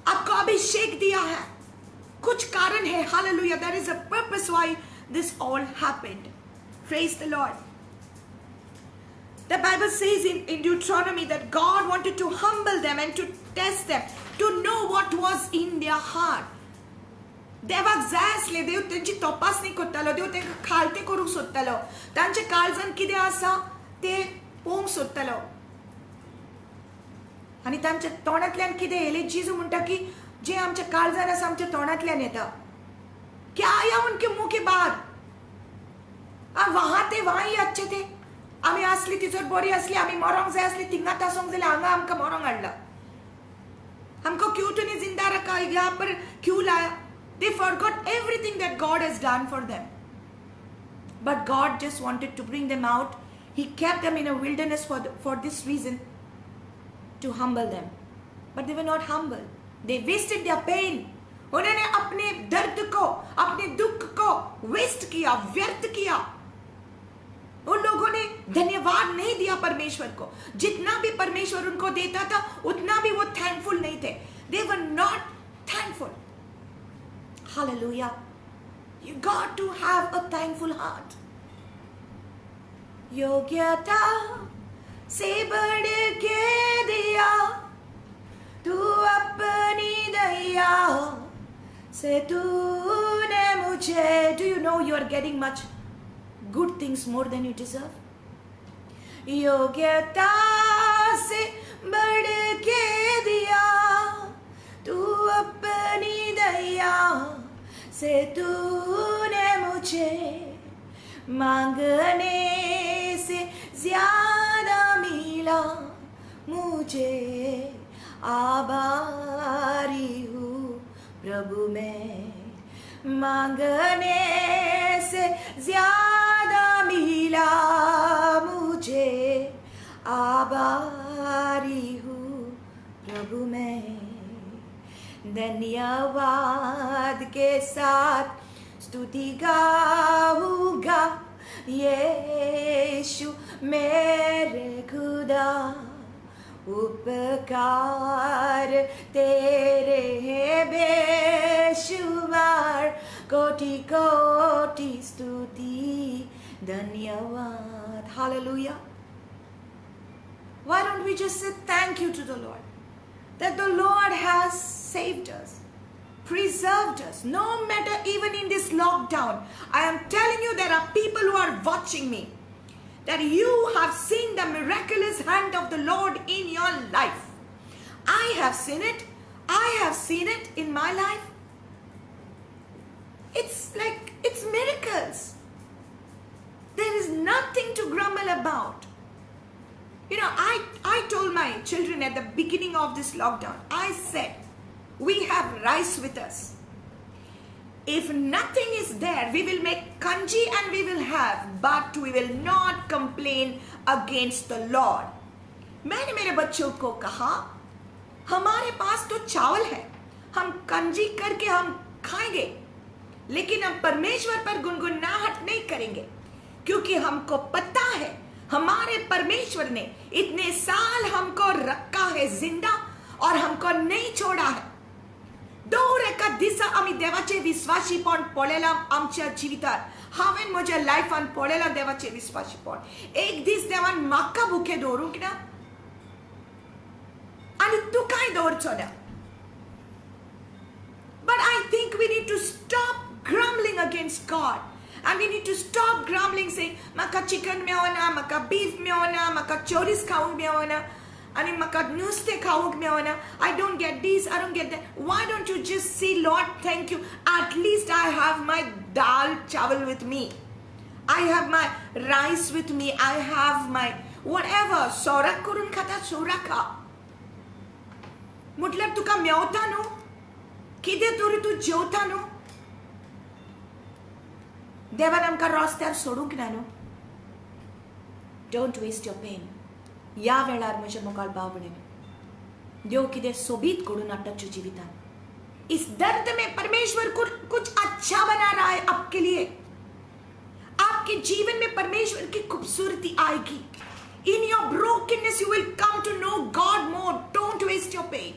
आपको अभिषेक दिया है। कुछ कारण है। Hallelujah. There is a purpose why this all happened. Praise the Lord. The Bible says in Deuteronomy that God wanted to humble them and to test them, to know what was in their heart. देवाक जाय आसले, देव तेंची तपासणी करतालो, देव तेंकां खालते करूंक सोदतालो, तांच्या काळजान कितें आसा तें पळोवंक सोदतालो आनी तांच्या तोंडांतल्यान कितें येयलें। जेजू म्हणटा की जें आमच्या काळजान आसा आमच्या तोंडांतल्यान येता। क्या आया उनके मुंह के बाहर? वहां ते वहां ही अच्छे थे। आमी आसली तिचोर बरी आसली, आमी मरोंक जाय आसली थिंगात आसूंक जाय, हांगा आमकां मरोंक हाडला। हमको क्यों तूने जिंदा रखा, यहाँ पर क्यों लाया? They forgot everything that God has done for them. But God just wanted to bring them out. He kept them in a wilderness for this reason, to humble them. But they were not humble. They wasted their pain. उन्होंने अपने दर्द को, अपने दुख को waste किया, व्यर्थ किया। उन लोगों ने धन्यवाद नहीं दिया परमेश्वर को। जितना भी परमेश्वर उनको देता था उतना भी वो थैंकफुल नहीं थे। They were not thankful. Hallelujah. You got to have a thankful heart. योग्यता से बढ़ के दिया तू अपनी दया से तूने मुझे। Do you know you are getting much good things more than you deserve? योग्यता से बढ़ के दिया तू अपनी दया से तूने मुझे, मांगने से ज्यादा मिला मुझे, आभारी हूँ प्रभु मैं। मांगने से ज्यादा मिला मुझे, आभारी हूँ प्रभु मैं। धन्यवाद के साथ स्तुति गाऊंगा यीशु मेरे खुदा, उपकार तेरे हैं बेशुमार, कोटि कोटि स्तुति धन्यवाद। Hallelujah. Why don't we just say thank you to the Lord? That the Lord has saved us, preserved us, no matter even in this lockdown. I am telling you, there are people who are watching me, that you have seen the miraculous hand of the Lord in your life. I have seen it. I have seen it in my life. It's like, it's miracles. There is nothing to grumble about. You know, I told my my children at the beginning of this lockdown, I said, we have rice with us. If nothing is there, we will make kanji and we will have, but we will not complain against the Lord. मैंने मेरे बच्चों को कहा, हमारे pass तो चावल है, हम कंजी करके हम खाएंगे, लेकिन हम परमेश्वर पर गुनगुनाहट नहीं करेंगे, क्योंकि हमको पता है हमारे परमेश्वर ने इतने साल हमको रखा है जिंदा और हमको नहीं छोड़ा है. दर एका दिसा आमी देवाचे विस्वाशीपण पळयलां आमच्या जिवितात. हांवें म्हज्या लायफान पळयलां देवाचे विस्वाशीपण. एक दीस देवान म्हाका भुके दवरूंक ना आनी तुकाय दवरचो ना. But I think we need to stop grumbling against God. And we need to stop grumbling, saying, म्हाका चिकन मेवना, म्हाका बीफ मेवना, म्हाका चोरीस खावंक मेवना, आनी म्हाका नुस्तें खावंक मेवना. I don't get this, I don't get that. Why don't you just say, Lord, thank you. At least I have my dal chawal with me. I have my rice with me. I have my whatever. सोरा करून खाता, सोरा खा. म्हटल्यार तुका मेवता न्हू, कितें तरी तूं जेवता न्हू. देवान आमकां रस्त्यार सोडूंक ना न्हू. Don't waste your pain. ह्या वेळार म्हज्या मोगाळ भाव भयणींनो, देव कितें सोबीत घडून हाडटा तुज्या जिवितान. इस दर्द में परमेश्वर कुछ अच्छा बना रहा है आपके लिए. आपके जीवन में परमेश्वर की खूबसूरती आएगी. In your brokenness you will come to know God more. Don't waste your pain.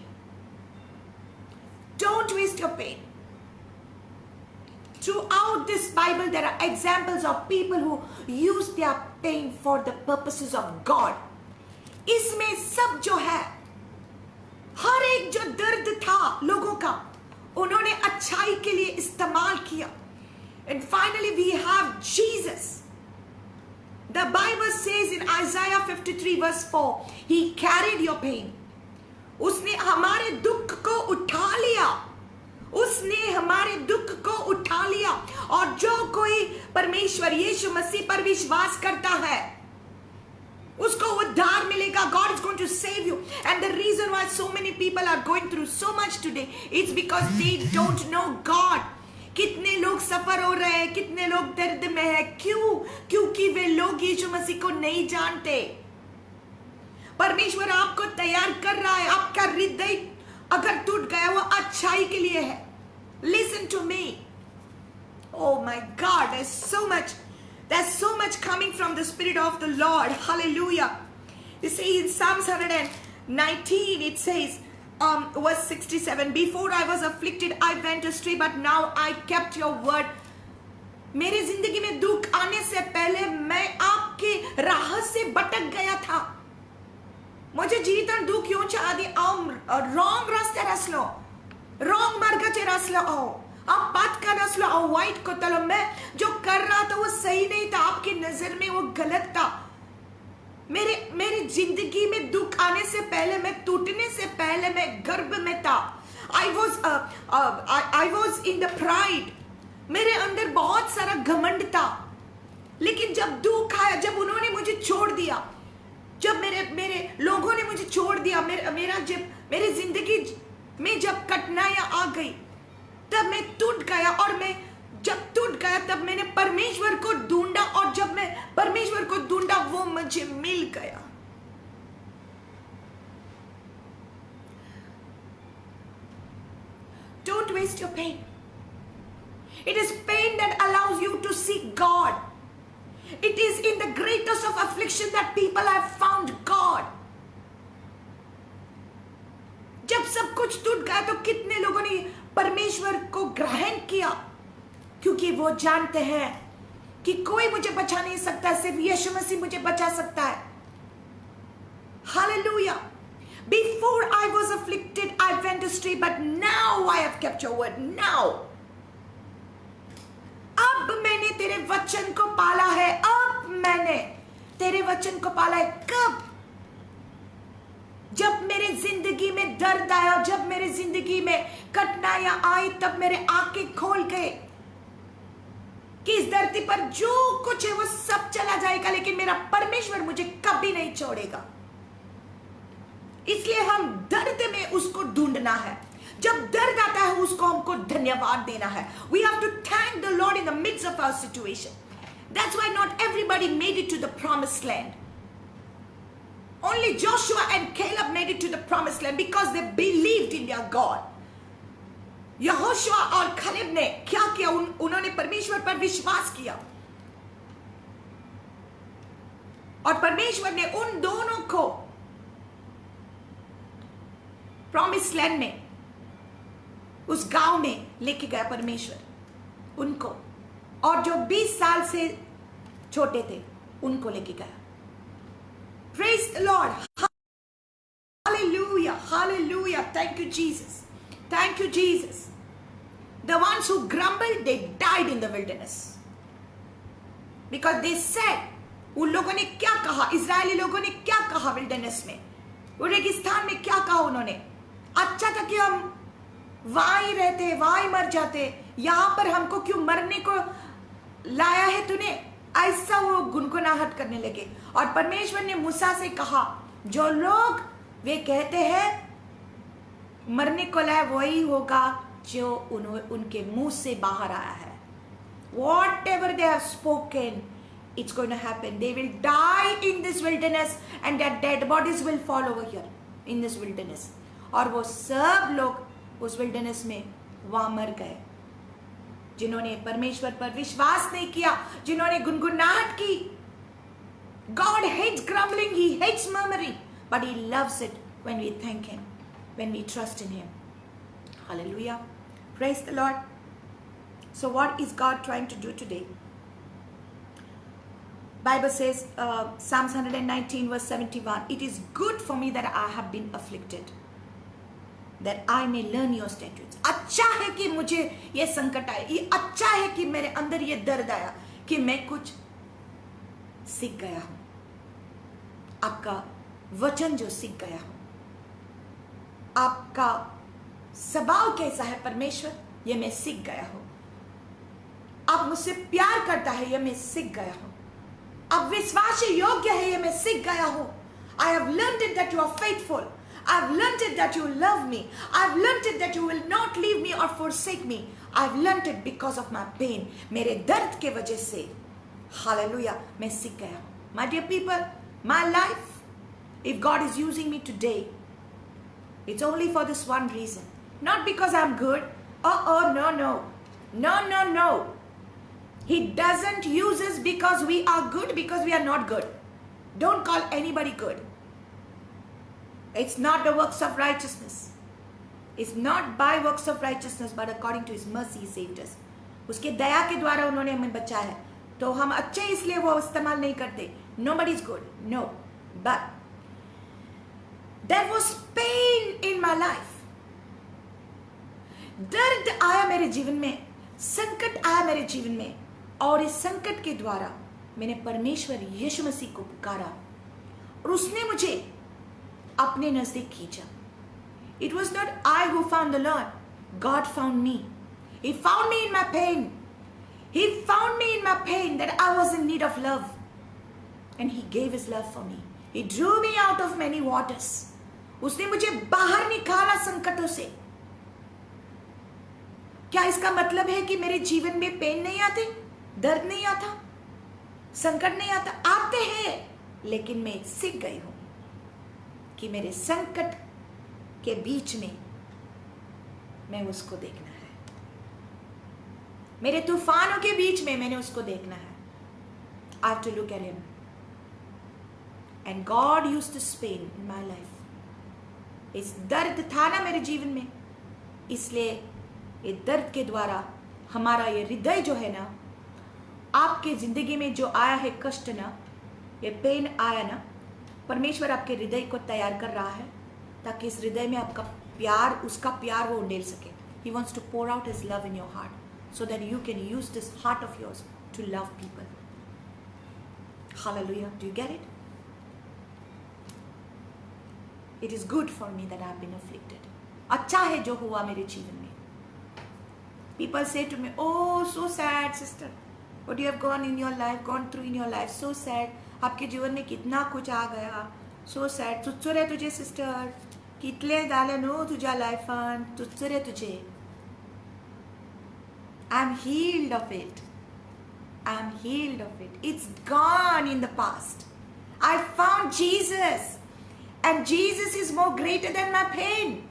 Don't waste your pain. Throughout this Bible, there are examples of people who use their pain for the purposes of God. इसमें सब जो है, हर एक जो दर्द था लोगों का, उन्होंने अच्छाई के लिए इस्तेमाल किया. And finally we have Jesus. The Bible says in Isaiah 53 verse 4, He carried your pain. उसने हमारे दुख को उठा लिया. उसने हमारे दुख को उठा लिया. और जो कोई परमेश्वर यीशु मसीह पर विश्वास करता है, उसको उद्धार मिलेगा. God is going to save you. And the reason why so many people are going through so much today, it's because they don't know God. कितने लोग सफर हो रहे हैं, कितने लोग दर्द में हैं. क्यों? क्योंकि वे लोग यीशु मसीह को नहीं जानते. परमेश्वर आपको तैयार कर रहा है. आपका हृदय अगर टूट गया, वो अच्छाई के लिए है. Listen to me. Oh my God, there's so much. There's so much coming from the Spirit of the Lord. Hallelujah. You see, in Psalms 119, it says, verse 67, before I was afflicted, I went astray, but now I kept your word. मेरी जिंदगी में दुख आने से पहले मैं आपके राह से भटक गया था. म्हज्या जिवितान दुख येवच्या आदी हांव रॉंग रस्त्यार आसलो, रॉंग मार्गाचेर आसलो. हांव हांव पातकान आसलो, हांव वायट करतालो. मैं जो कर रहा था वो सही नहीं था, आपकी नजर में वो गलत था. मेरे मेरी जिंदगी में दुख आने से पहले, मैं टूटने से पहले मैं गर्व में था. I was in the pride. मेरे अंदर बहुत सारा घमंड था. लेकिन जब दुख आया, जब उन्होंने मुझे छोड़ दिया, जब मेरे मेरे लोगों ने मुझे छोड़ दिया, मेरे मेरा जब मेरी जिंदगी में जब कठिनाइयां आ गई, तब मैं टूट गया. और मैं जब टूट गया, तब मैंने परमेश्वर को ढूंढा, और जब मैं परमेश्वर को ढूंढा, वो मुझे मिल Gaya. Don't waste your pain. It is pain that allows you to seek God. It is in the greatest of affliction that people have found God. जब सब कुछ टूट गया, तो कितने लोगों ने परमेश्वर को ग्रहण किया, क्योंकि वो जानते हैं कि कोई मुझे बचा नहीं सकता, सिर्फ यीशु मसीह मुझे बचा सकता है. Hallelujah. Before I was afflicted, I went astray, but now I have kept your word. Now. अब मैंने तेरे वचन को पाला है. अब मैंने तेरे वचन को पाला है. कब? जब मेरे जिंदगी में दर्द आया, जब मेरे जिंदगी में कठिनाइयां आई, तब मेरे आंखें खुल गए कि इस धरती पर जो कुछ है वो सब चला जाएगा, लेकिन मेरा परमेश्वर मुझे कभी नहीं छोड़ेगा. इसलिए हम दर्द में उसको ढूंढना है. जब दर्द आता है उसको हमको धन्यवाद देना है. We have to thank the Lord in the midst of our situation. That's why not everybody made it to the promised land. Only Joshua and Caleb made it to the promised land because they believed in their God. Yehoshua Aur Caleb ने क्या किया? उन्होंने परमेश्वर पर विश्वास किया और परमेश्वर ने उन दोनों को promise land में, उस गांव में लेके गया परमेश्वर उनको, और जो 20 साल से छोटे थे उनको लेके Gaya. Praise the Lord. Hallelujah, hallelujah. Thank you Jesus, thank you Jesus. The ones who grumbled, they died in the wilderness because they said, उन लोगों ने क्या कहा, इजरायली लोगों ने क्या कहा विल्डरनेस में, वो रेगिस्तान में क्या कहा उन्होंने? अच्छा था कि हम वहां ही रहते, वहां ही मर जाते, यहां पर हमको क्यों मरने को लाया है तूने? ऐसा वो गुनगुनाहट करने लगे. और परमेश्वर ने मूसा से कहा, जो लोग वे कहते हैं मरने को लाया, वही होगा जो उनके मुंह से बाहर आया है. Whatever they have spoken, it's going to happen. They will die in this wilderness and their dead bodies will fall over here in this wilderness. और वो सब लोग उस विल्डरनेस में वहां मर गए, जिन्होंने परमेश्वर पर विश्वास नहीं किया, जिन्होंने गुनगुनाहट की. God hates grumbling, He hates murmuring, but He loves it when we thank Him, when we trust in Him. Hallelujah. Praise the Lord. So what is God trying to do today? Bible says, Psalms 119 verse 71, it is good for me that I have been afflicted, that I may learn your statutes. अच्छा है कि मुझे ये संकट आया, ये अच्छा है कि मेरे अंदर ये दर्द आया, कि मैं कुछ सीख गया हूं, आपका वचन जो सीख गया हूं, आपका स्वभाव कैसा है परमेश्वर, ये मैं सीख गया हूं. आप मुझसे प्यार करता है, ये मैं सीख गया हूं. आप विश्वास योग्य है, ये मैं सीख गया हूं. I have learned it that you are faithful. I have learned it that you love me. I have learned it that you will not leave me or forsake me. I have learned it because of my pain. मेरे दर्द K वजह से, hallelujah, मैं सीख गया हूं. My dear people, my life, if God is using me today, it's only for this one reason. Not because I'm good. Oh, no, no. No, no, no. He doesn't use us because we are good, because we are not good. Don't call anybody good. It's not the works of righteousness. It's not by works of righteousness, but according to His mercy He saved us. उसके दया K द्वारा उन्होंने हमें बचाया है. तो हम अच्छे इसलिए वो इस्तेमाल नहीं करते. Nobody is good. No. But there was pain in my life. दर्द आया मेरे जीवन में, संकट आया मेरे जीवन में, और इस संकट के द्वारा मैंने परमेश्वर यीशु मसीह को पुकारा और उसने मुझे अपने नजदीक खींचा. It was not I who found the Lord. God found me. He found me in my pain. He found me in my pain that I was in need of love. And He gave His love for me. He drew me out of many waters. उसने मुझे बाहर निकाला संकटों से. क्या इसका मतलब है कि मेरे जीवन में पेन नहीं आते, दर्द नहीं आता, संकट नहीं आता? आते हैं, लेकिन मैं सीख गई हूं कि मेरे संकट के बीच में मैं उसको देखना है, मेरे तूफानों के बीच में मैंने उसको देखना है. I have to look at Him. And God used this pain in my life. इस दर्द था ना मेरे जीवन में, इसलिए ये दर्द के द्वारा हमारा ये हृदय जो है ना, आपके जिंदगी में जो आया है कष्ट ना, ये पेन आया ना, परमेश्वर आपके हृदय को तैयार कर रहा है ताकि इस हृदय में आपका प्यार, उसका प्यार वो उंडेल सके. He wants to pour out His love in your heart so that you can use this heart of yours to love people. Hallelujah. Do you get it? It is good for me that I have been afflicted. अच्छा है जो हुआ मेरे जीवन में. People say to me, oh, so sad, sister. What you have gone in your life, gone through in your life, so sad. आपके जीवन में कितना कुछ आ Gaya. So sad. चुच्चुरे तुजे sister, कितलें जालें न्हू तुज्या लायफान, चुच्चुरे तुजे. I am healed of it. I am healed of it. It's gone in the past. I found Jesus, and Jesus is more greater than my pain.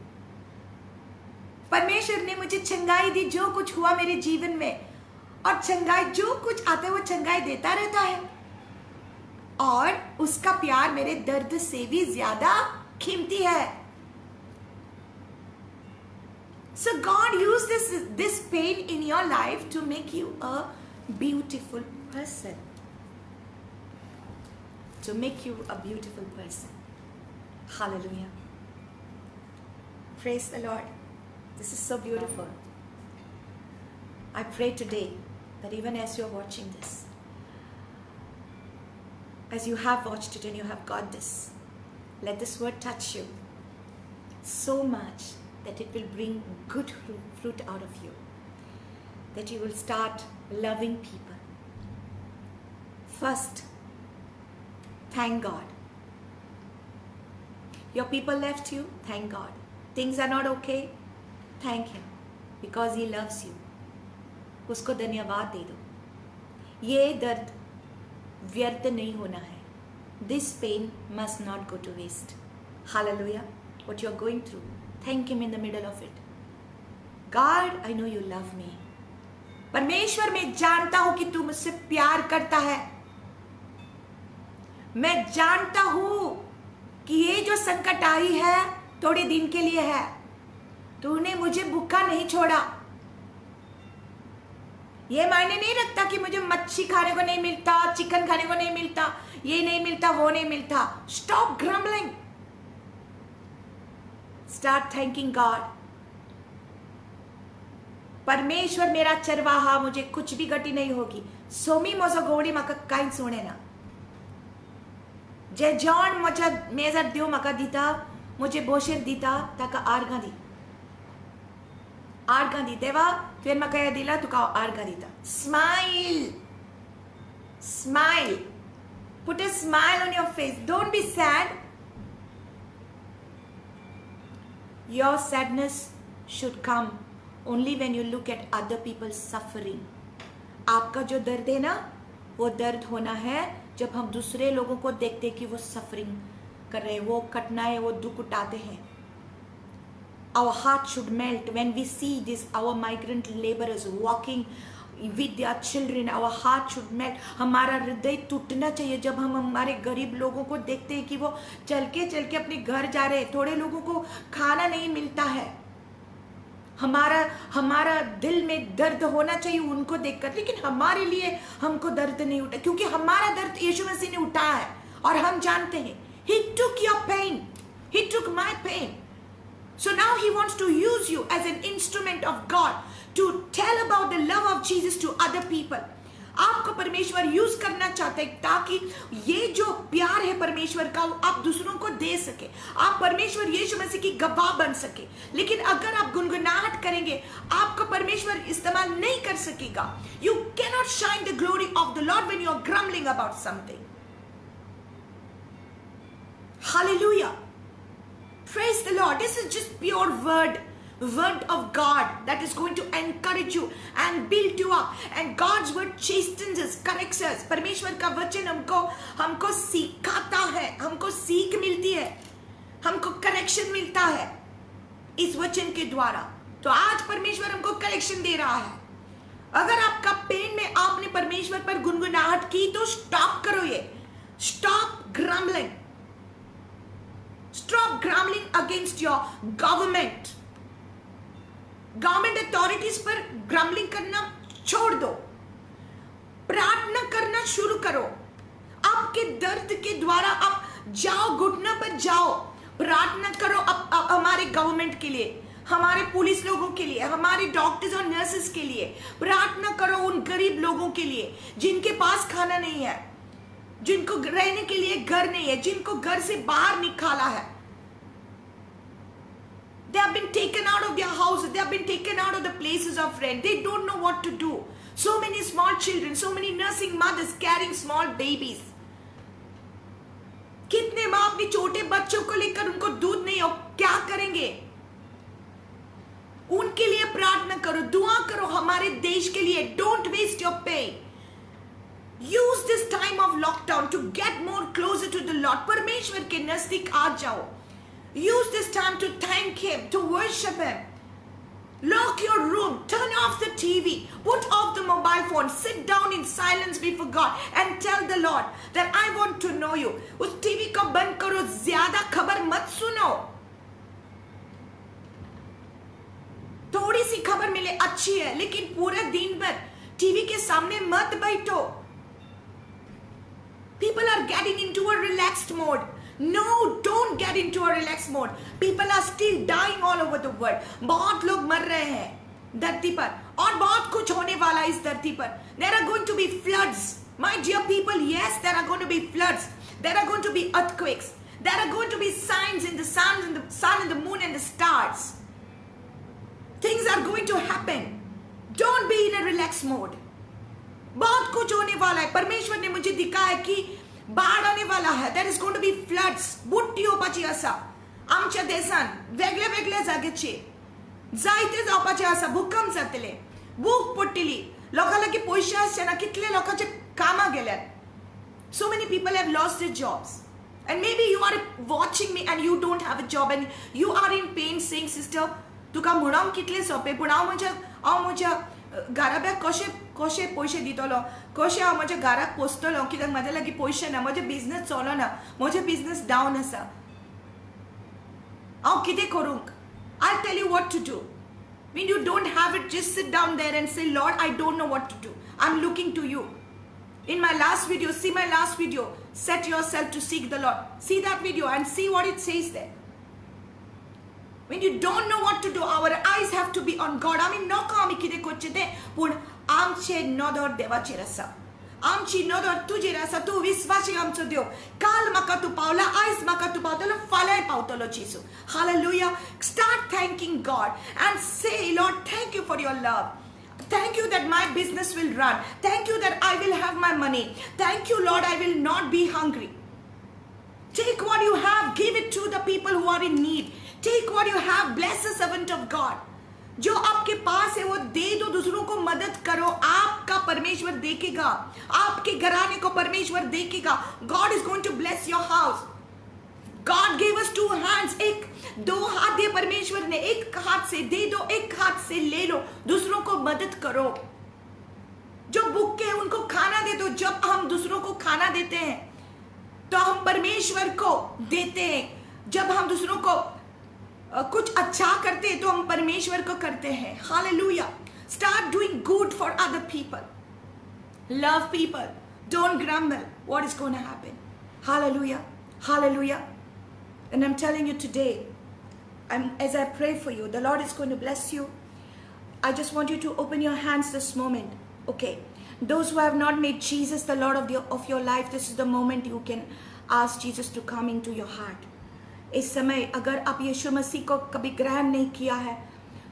परमेश्वर ने मुझे चंगाई दी. जो कुछ हुआ मेरे जीवन में, और चंगाई जो कुछ आता है वो चंगाई देता रहता है, और उसका प्यार मेरे दर्द से भी ज्यादा कीमती है. So God used this pain in your life to make you a beautiful person. To make you a beautiful person. Hallelujah. Praise the Lord. This is so beautiful. I pray today that even as you are watching this, as you have watched it and you have got this, let this word touch you so much that it will bring good fruit out of you, that you will start loving people. First, thank God. Your people left you, thank God. Things are not okay, thank Him, because He loves you. उसको धन्यवाद दे दो. ये दर्द व्यर्थ नहीं होना है. This pain must not go to waste. Hallelujah. What you are going through, thank Him in the middle of it. God, I know you love me. परमेश्वर, मैं जानता हूं कि तू मुझसे प्यार करता है. मैं जानता हूं कि ये जो संकट आई है थोड़े दिन के लिए है. तूने मुझे भूखा नहीं छोड़ा. ये मायने नहीं रखता कि मुझे मच्छी खाने को नहीं मिलता, चिकन खाने को नहीं मिलता, ये नहीं मिलता, वो नहीं मिलता. Stop grumbling. Start thanking God. परमेश्वर मेरा चरवाहा, मुझे कुछ भी घटी नहीं होगी. सोमी म्हजो गवडी, म्हाका कांयच उणें ना. जे जेवण म्हज्या मेजार देव म्हाका दिता, म्हजे बोशेर दिता, ताका आर्गां दी, आर्गां दी. देवा, तुवें म्हाका हें दिलां, तुका हांव आर्गां दिता. Smile, smile, put a smile on your face. Don't be sad. Your sadness should come only when you look at other people's suffering. आपका जो दर्द है ना, वो दर्द होना है जब हम दूसरे लोगों को देखते हैं कि वो सफरिंग कर रहे हैं, वो कठिनाई, वो दुख उठाते हैं. Our heart should melt when we see this, our migrant laborers walking with their children. Our heart should melt. हमारा हृदय टूटना चाहिए जब हम हमारे गरीब लोगों को देखते हैं कि वो चल के अपने घर जा रहे हैं. थोड़े लोगों को खाना नहीं मिलता है. हमारा दिल में दर्द होना चाहिए उनको देखकर, लेकिन हमारे लिए हमको दर्द नहीं उठा, क्योंकि हमारा दर्द यीशु मसीह ने उठाया है और हम जानते हैं. He took your pain. He took my pain. So now He wants to use you as an instrument of God to tell about the love of Jesus to other people. आपको परमेश्वर यूज करना चाहता है ताकि ये जो प्यार है परमेश्वर का वो आप दूसरों को दे सके, आप परमेश्वर यीशु मसीह की गवाह बन सके। लेकिन अगर आप गुनगुनाहट करेंगे, आपको परमेश्वर इस्तेमाल नहीं कर सकेगा। You cannot shine the glory of the Lord when you are grumbling about something. Hallelujah, praise the Lord. This is just pure word of God that is going to encourage you and build you up. And God's word chastens us, corrects us. परमेश्वर का वचन हमको सिखाता है, हमको सीख मिलती है, हमको correction मिलता है इस वचन K द्वारा। तो आज परमेश्वर हमको करेक्शन दे रहा है। अगर आपका पेन में आपने परमेश्वर पर गुनगुनाहट की तो स्टॉप करो ये। Stop grumbling. Stop grumbling against your government. Government authorities per grumbling करना छोड़ दो, प्रार्थना करना शुरू करो। आपके दर्द के द्वारा आप जाओ, घुटना पर जाओ, प्रार्थना करो आप हमारे गवर्नमेंट के लिए, हमारे पुलिस लोगों के लिए, हमारे डॉक्टर्स और नर्सेस के लिए। प्रार्थना करो उन गरीब लोगों के लिए जिनके पास खाना नहीं है, जिनको रहने के लिए घर नहीं है, जिनको घर से बाहर निकाला है। They have been taken out of their houses. They have been taken out of the places of rent. They don't know what to do. So many small children, so many nursing mothers carrying small babies. कितने माँ अपनी छोटे बच्चों को लेकर उनको दूध नहीं हो, क्या करेंगे? उनके लिए प्रार्थना करो, दुआ करो हमारे देश के लिए. Don't waste your pay. Use this time of lockdown to get more closer to the Lord. परमेश्वर के नजदीक आ जाओ. Use this time to thank Him, to worship Him. Lock your room, turn off the TV, put off the mobile phone, sit down in silence before God and tell the Lord that I want to know you. उस TV को बंद करो, ज्यादा खबर मत सुनो. थोड़ी C खबर मिले अच्छी है, लेकिन पूरा दिन भर टीवी के सामने मत बैठो. People are getting into a relaxed mode. No, don't get into a relaxed mode. People are still dying all over the world. बहुत लोग मर रहे हैं धरती पर और बहुत कुछ होने वाला है इस धरती पर. There are going to be floods. My dear people, yes, there are going to be floods. There are going to be earthquakes. There are going to be signs in the sun and the moon and the stars. Things are going to happen. Don't be in a relaxed mode. बहुत कुछ होने वाला है. परमेश्वर ने मुझे दिखाया कि बाढ़ आने वाला है. There is going to be floods. बुट्टी येवपाची आसा आमच्या देशान वेगळे वेगळे जागेचेर जायते जावपाचे आसा. भूकंप जातले, भूक पडटली, लोकां लागीं पयशे आसचे ना. कितले लोकांचे कामां गेल्यात. So many people have lost their jobs. And maybe you are watching me and you don't have a job and you are in pain saying, sister, तुका म्हणूंक कितलें सोंपें, पूण हांव म्हज्या घराब्याक कशें कशें पयशे दितलो, कशें हांव म्हज्या घराक पोसतलो, कित्याक म्हाज्या लागीं पयशे ना, म्हजें बिजनस चलना, म्हजें बिजनस डावन आसा, हांव कितें करूंक? I tell you what to do. When you don't have it, just sit down there and say, Lord, I don't know what to do. I am looking to you. In my last video, see my last video, set yourself to seek the Lord. See that video and see what it says there. When you don't know what to do, our eyes have to be on God. आमी नको आमी कितें करचें तें, पूण आमचे नदर देवाचेर आसा, आमची नदर तुजेर आसा. तूं विस्वासी आमचो देव. काल म्हाका तूं पावला, आयज म्हाका तूं पावतलो, फाल्यांय पावतलो जेजू. Hallelujah. Start thanking God and say, Lord, thank you for your love. Thank you that my business will run. Thank you that I will have my money. Thank you, Lord, I will not be hungry. Take what you have, give it to the people who are in need. Take what you have, bless the servant of God. जो आपके pass है वो दे दो, दूसरों को मदद करो. आपका परमेश्वर देखेगा, आपके घराने को परमेश्वर देखेगा. God is going to bless your house. God gave us two hands. एक दो हाथ दिए परमेश्वर ने, एक हाथ से दे दो, एक हाथ से ले लो, दूसरों को मदद करो. जो भूखे हैं उनको खाना दे दो. जब हम दूसरों को खाना देते हैं तो हम परमेश्वर को देते हैं. जब हम दूसरों को कुछ अच्छा करते हैं तो हम परमेश्वर को करते हैं. Hallelujah. Start doing good for other people. Love people. Don't grumble what is going to happen. Hallelujah. Hallelujah. And I'm telling you today, as I pray for you, the Lord is going to bless you. I just want you to open your hands this moment. Okay. Those who have not made Jesus the Lord of your life, this is the moment you can ask Jesus to come into your heart. इस समय अगर आप यीशु मसीह को कभी ग्रहण नहीं किया है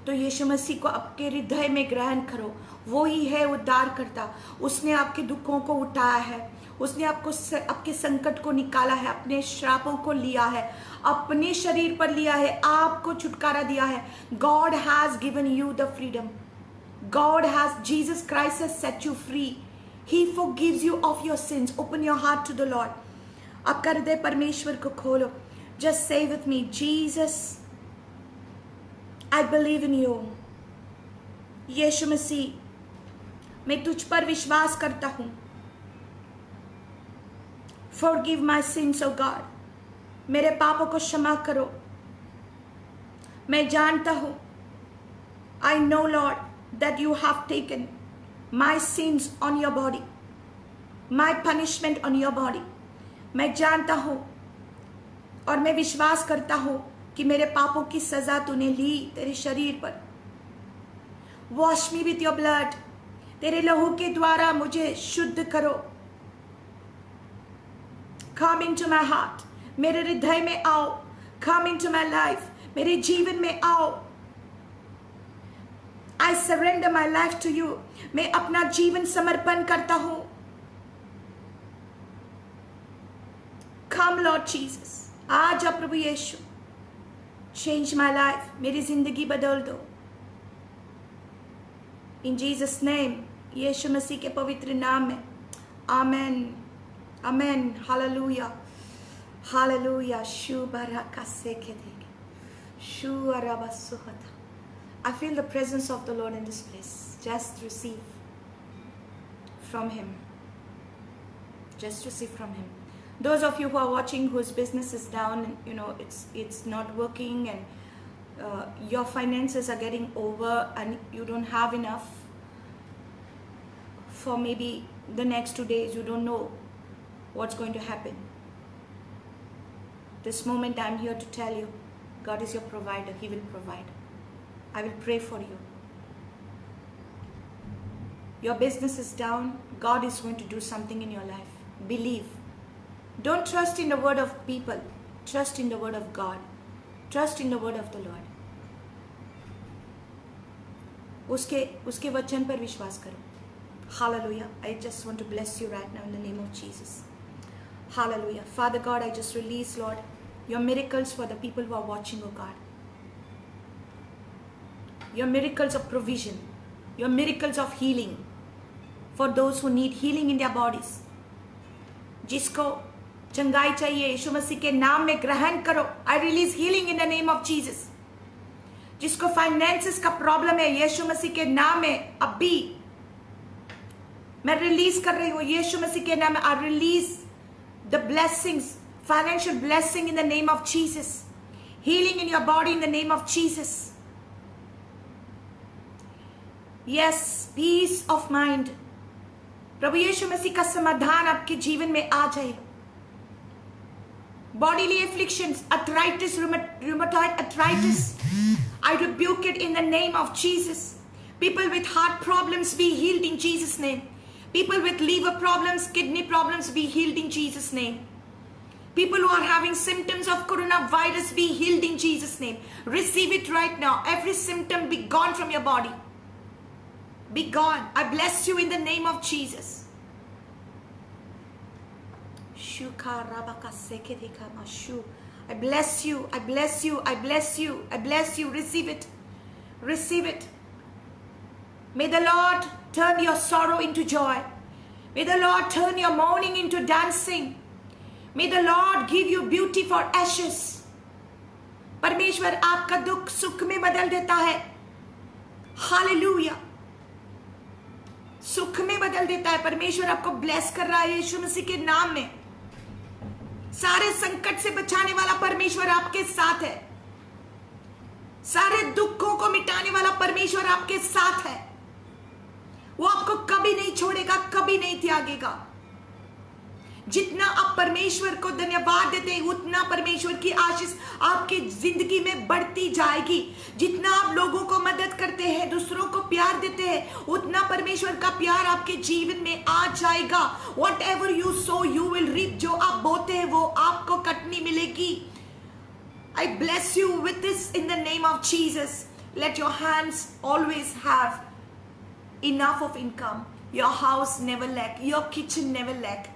तो यीशु मसीह को आपके हृदय में ग्रहण करो. वो ही है उद्धारकर्ता. उसने आपके दुखों को उठाया है, उसने आपको आपके संकट को निकाला है, अपने श्रापों को लिया है, अपने शरीर पर लिया है, आपको छुटकारा दिया है. God has given you the freedom. God has, Jesus Christ has set you free. He forgives you of your sins. Open your heart to the Lord. आपका हृदय परमेश्वर को खोलो. Just say with me, Jesus, I believe in you. यीशु मसीह, मैं तुझ पर विश्वास करता हूँ. Forgive my sins, O God. मेरे पापों को क्षमा करो. मैं जानता हूँ, I know, Lord, that you have taken my sins on your body, my punishment on your body. मैं जानता हूँ और मैं विश्वास करता हूँ कि मेरे पापों की सजा तूने ली तेरे शरीर पर. Wash me with your blood. तेरे लहू के द्वारा मुझे शुद्ध करो. Come into my heart. मेरे हृदय में आओ. Come into my life. मेरे जीवन में आओ. I surrender my life to you. मैं अपना जीवन समर्पण करता हूँ. Come, Lord Jesus. आ जा प्रभु यीशु, change my life, मेरी जिंदगी बदल दो। In Jesus name, यीशु मसीह के पवित्र नाम में, आमेन, आमेन। हालेलुया, हालेलुया। I feel the presence of the Lord in this place. Just receive from Him. Just receive from Him. Those of you who are watching whose business is down, you know, it's not working, and your finances are getting over and you don't have enough for maybe the next 2 days, you don't know what's going to happen. This moment I'm here to tell you, God is your provider. He will provide. I will pray for you. Your business is down. God is going to do something in your life. Believe. Don't trust in the word of people. Trust in the word of God. Trust in the word of the Lord. उसके वचन पर विश्वास करो. Hallelujah. I just want to bless you right now in the name of Jesus. Hallelujah. Father God, I just release, Lord, your miracles for the people who are watching, oh God. Your miracles of provision, your miracles of healing for those who need healing in their bodies. जिसको चंगाई चाहिए, यीशु मसीह K नाम में ग्रहण करो। I release healing in the name of Jesus. जिसको finances का प्रॉब्लम है, यीशु मसीह के नाम में अभी मैं रिलीज कर रही हूं, यीशु मसीह के नाम में I release the blessings, financial blessing in the name of Jesus, healing in your body in the name of Jesus. Yes, peace of mind. प्रभु यीशु मसीह का समाधान आपके जीवन में आ जाए। Bodily afflictions, arthritis, rheumatoid arthritis, I rebuke it in the name of Jesus. People with heart problems be healed in Jesus' name. People with liver problems, kidney problems be healed in Jesus' name. People who are having symptoms of coronavirus be healed in Jesus' name. Receive it right now. Every symptom be gone from your body. Be gone. I bless you in the name of Jesus. I bless you. I bless you. I bless you. I bless you. Receive it. Receive it. May the Lord turn your sorrow into joy. May the Lord turn your mourning into dancing. May the Lord give you beauty for ashes. परमेश्वर आपका दुख सुख में बदल देता है। Hallelujah. सुख में बदल देता है। परमेश्वर आपको ब्लेस कर रहा है यीशु मसीह के नाम में। सारे संकट से बचाने वाला परमेश्वर आपके साथ है। सारे दुखों को मिटाने वाला परमेश्वर आपके साथ है। वो आपको कभी नहीं छोड़ेगा, कभी नहीं त्यागेगा। जितना आप परमेश्वर को धन्यवाद देते हैं, उतना परमेश्वर की आशीष आपकी जिंदगी में बढ़ती जाएगी। जितना आप लोगों को मदद करते हैं, दूसरों को प्यार देते हैं, उतना परमेश्वर का प्यार आपके जीवन में आ जाएगा। Whatever you sow you will reap. जो आप बोते हैं वो आपको कटनी मिलेगी। I bless you with this in the name of Jesus. Let your hands always have enough of income. Your house never lack. Your kitchen never lack.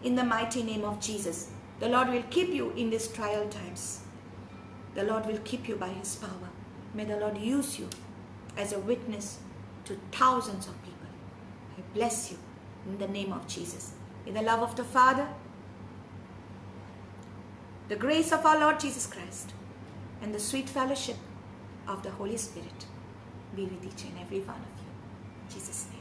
In the mighty name of Jesus. The Lord will keep you in these trial times. The Lord will keep you by His power. May the Lord use you as a witness to thousands of people. I bless you in the name of Jesus. In the love of the Father, the grace of our Lord Jesus Christ, and the sweet fellowship of the Holy Spirit be with each and every one of you. In Jesus' name.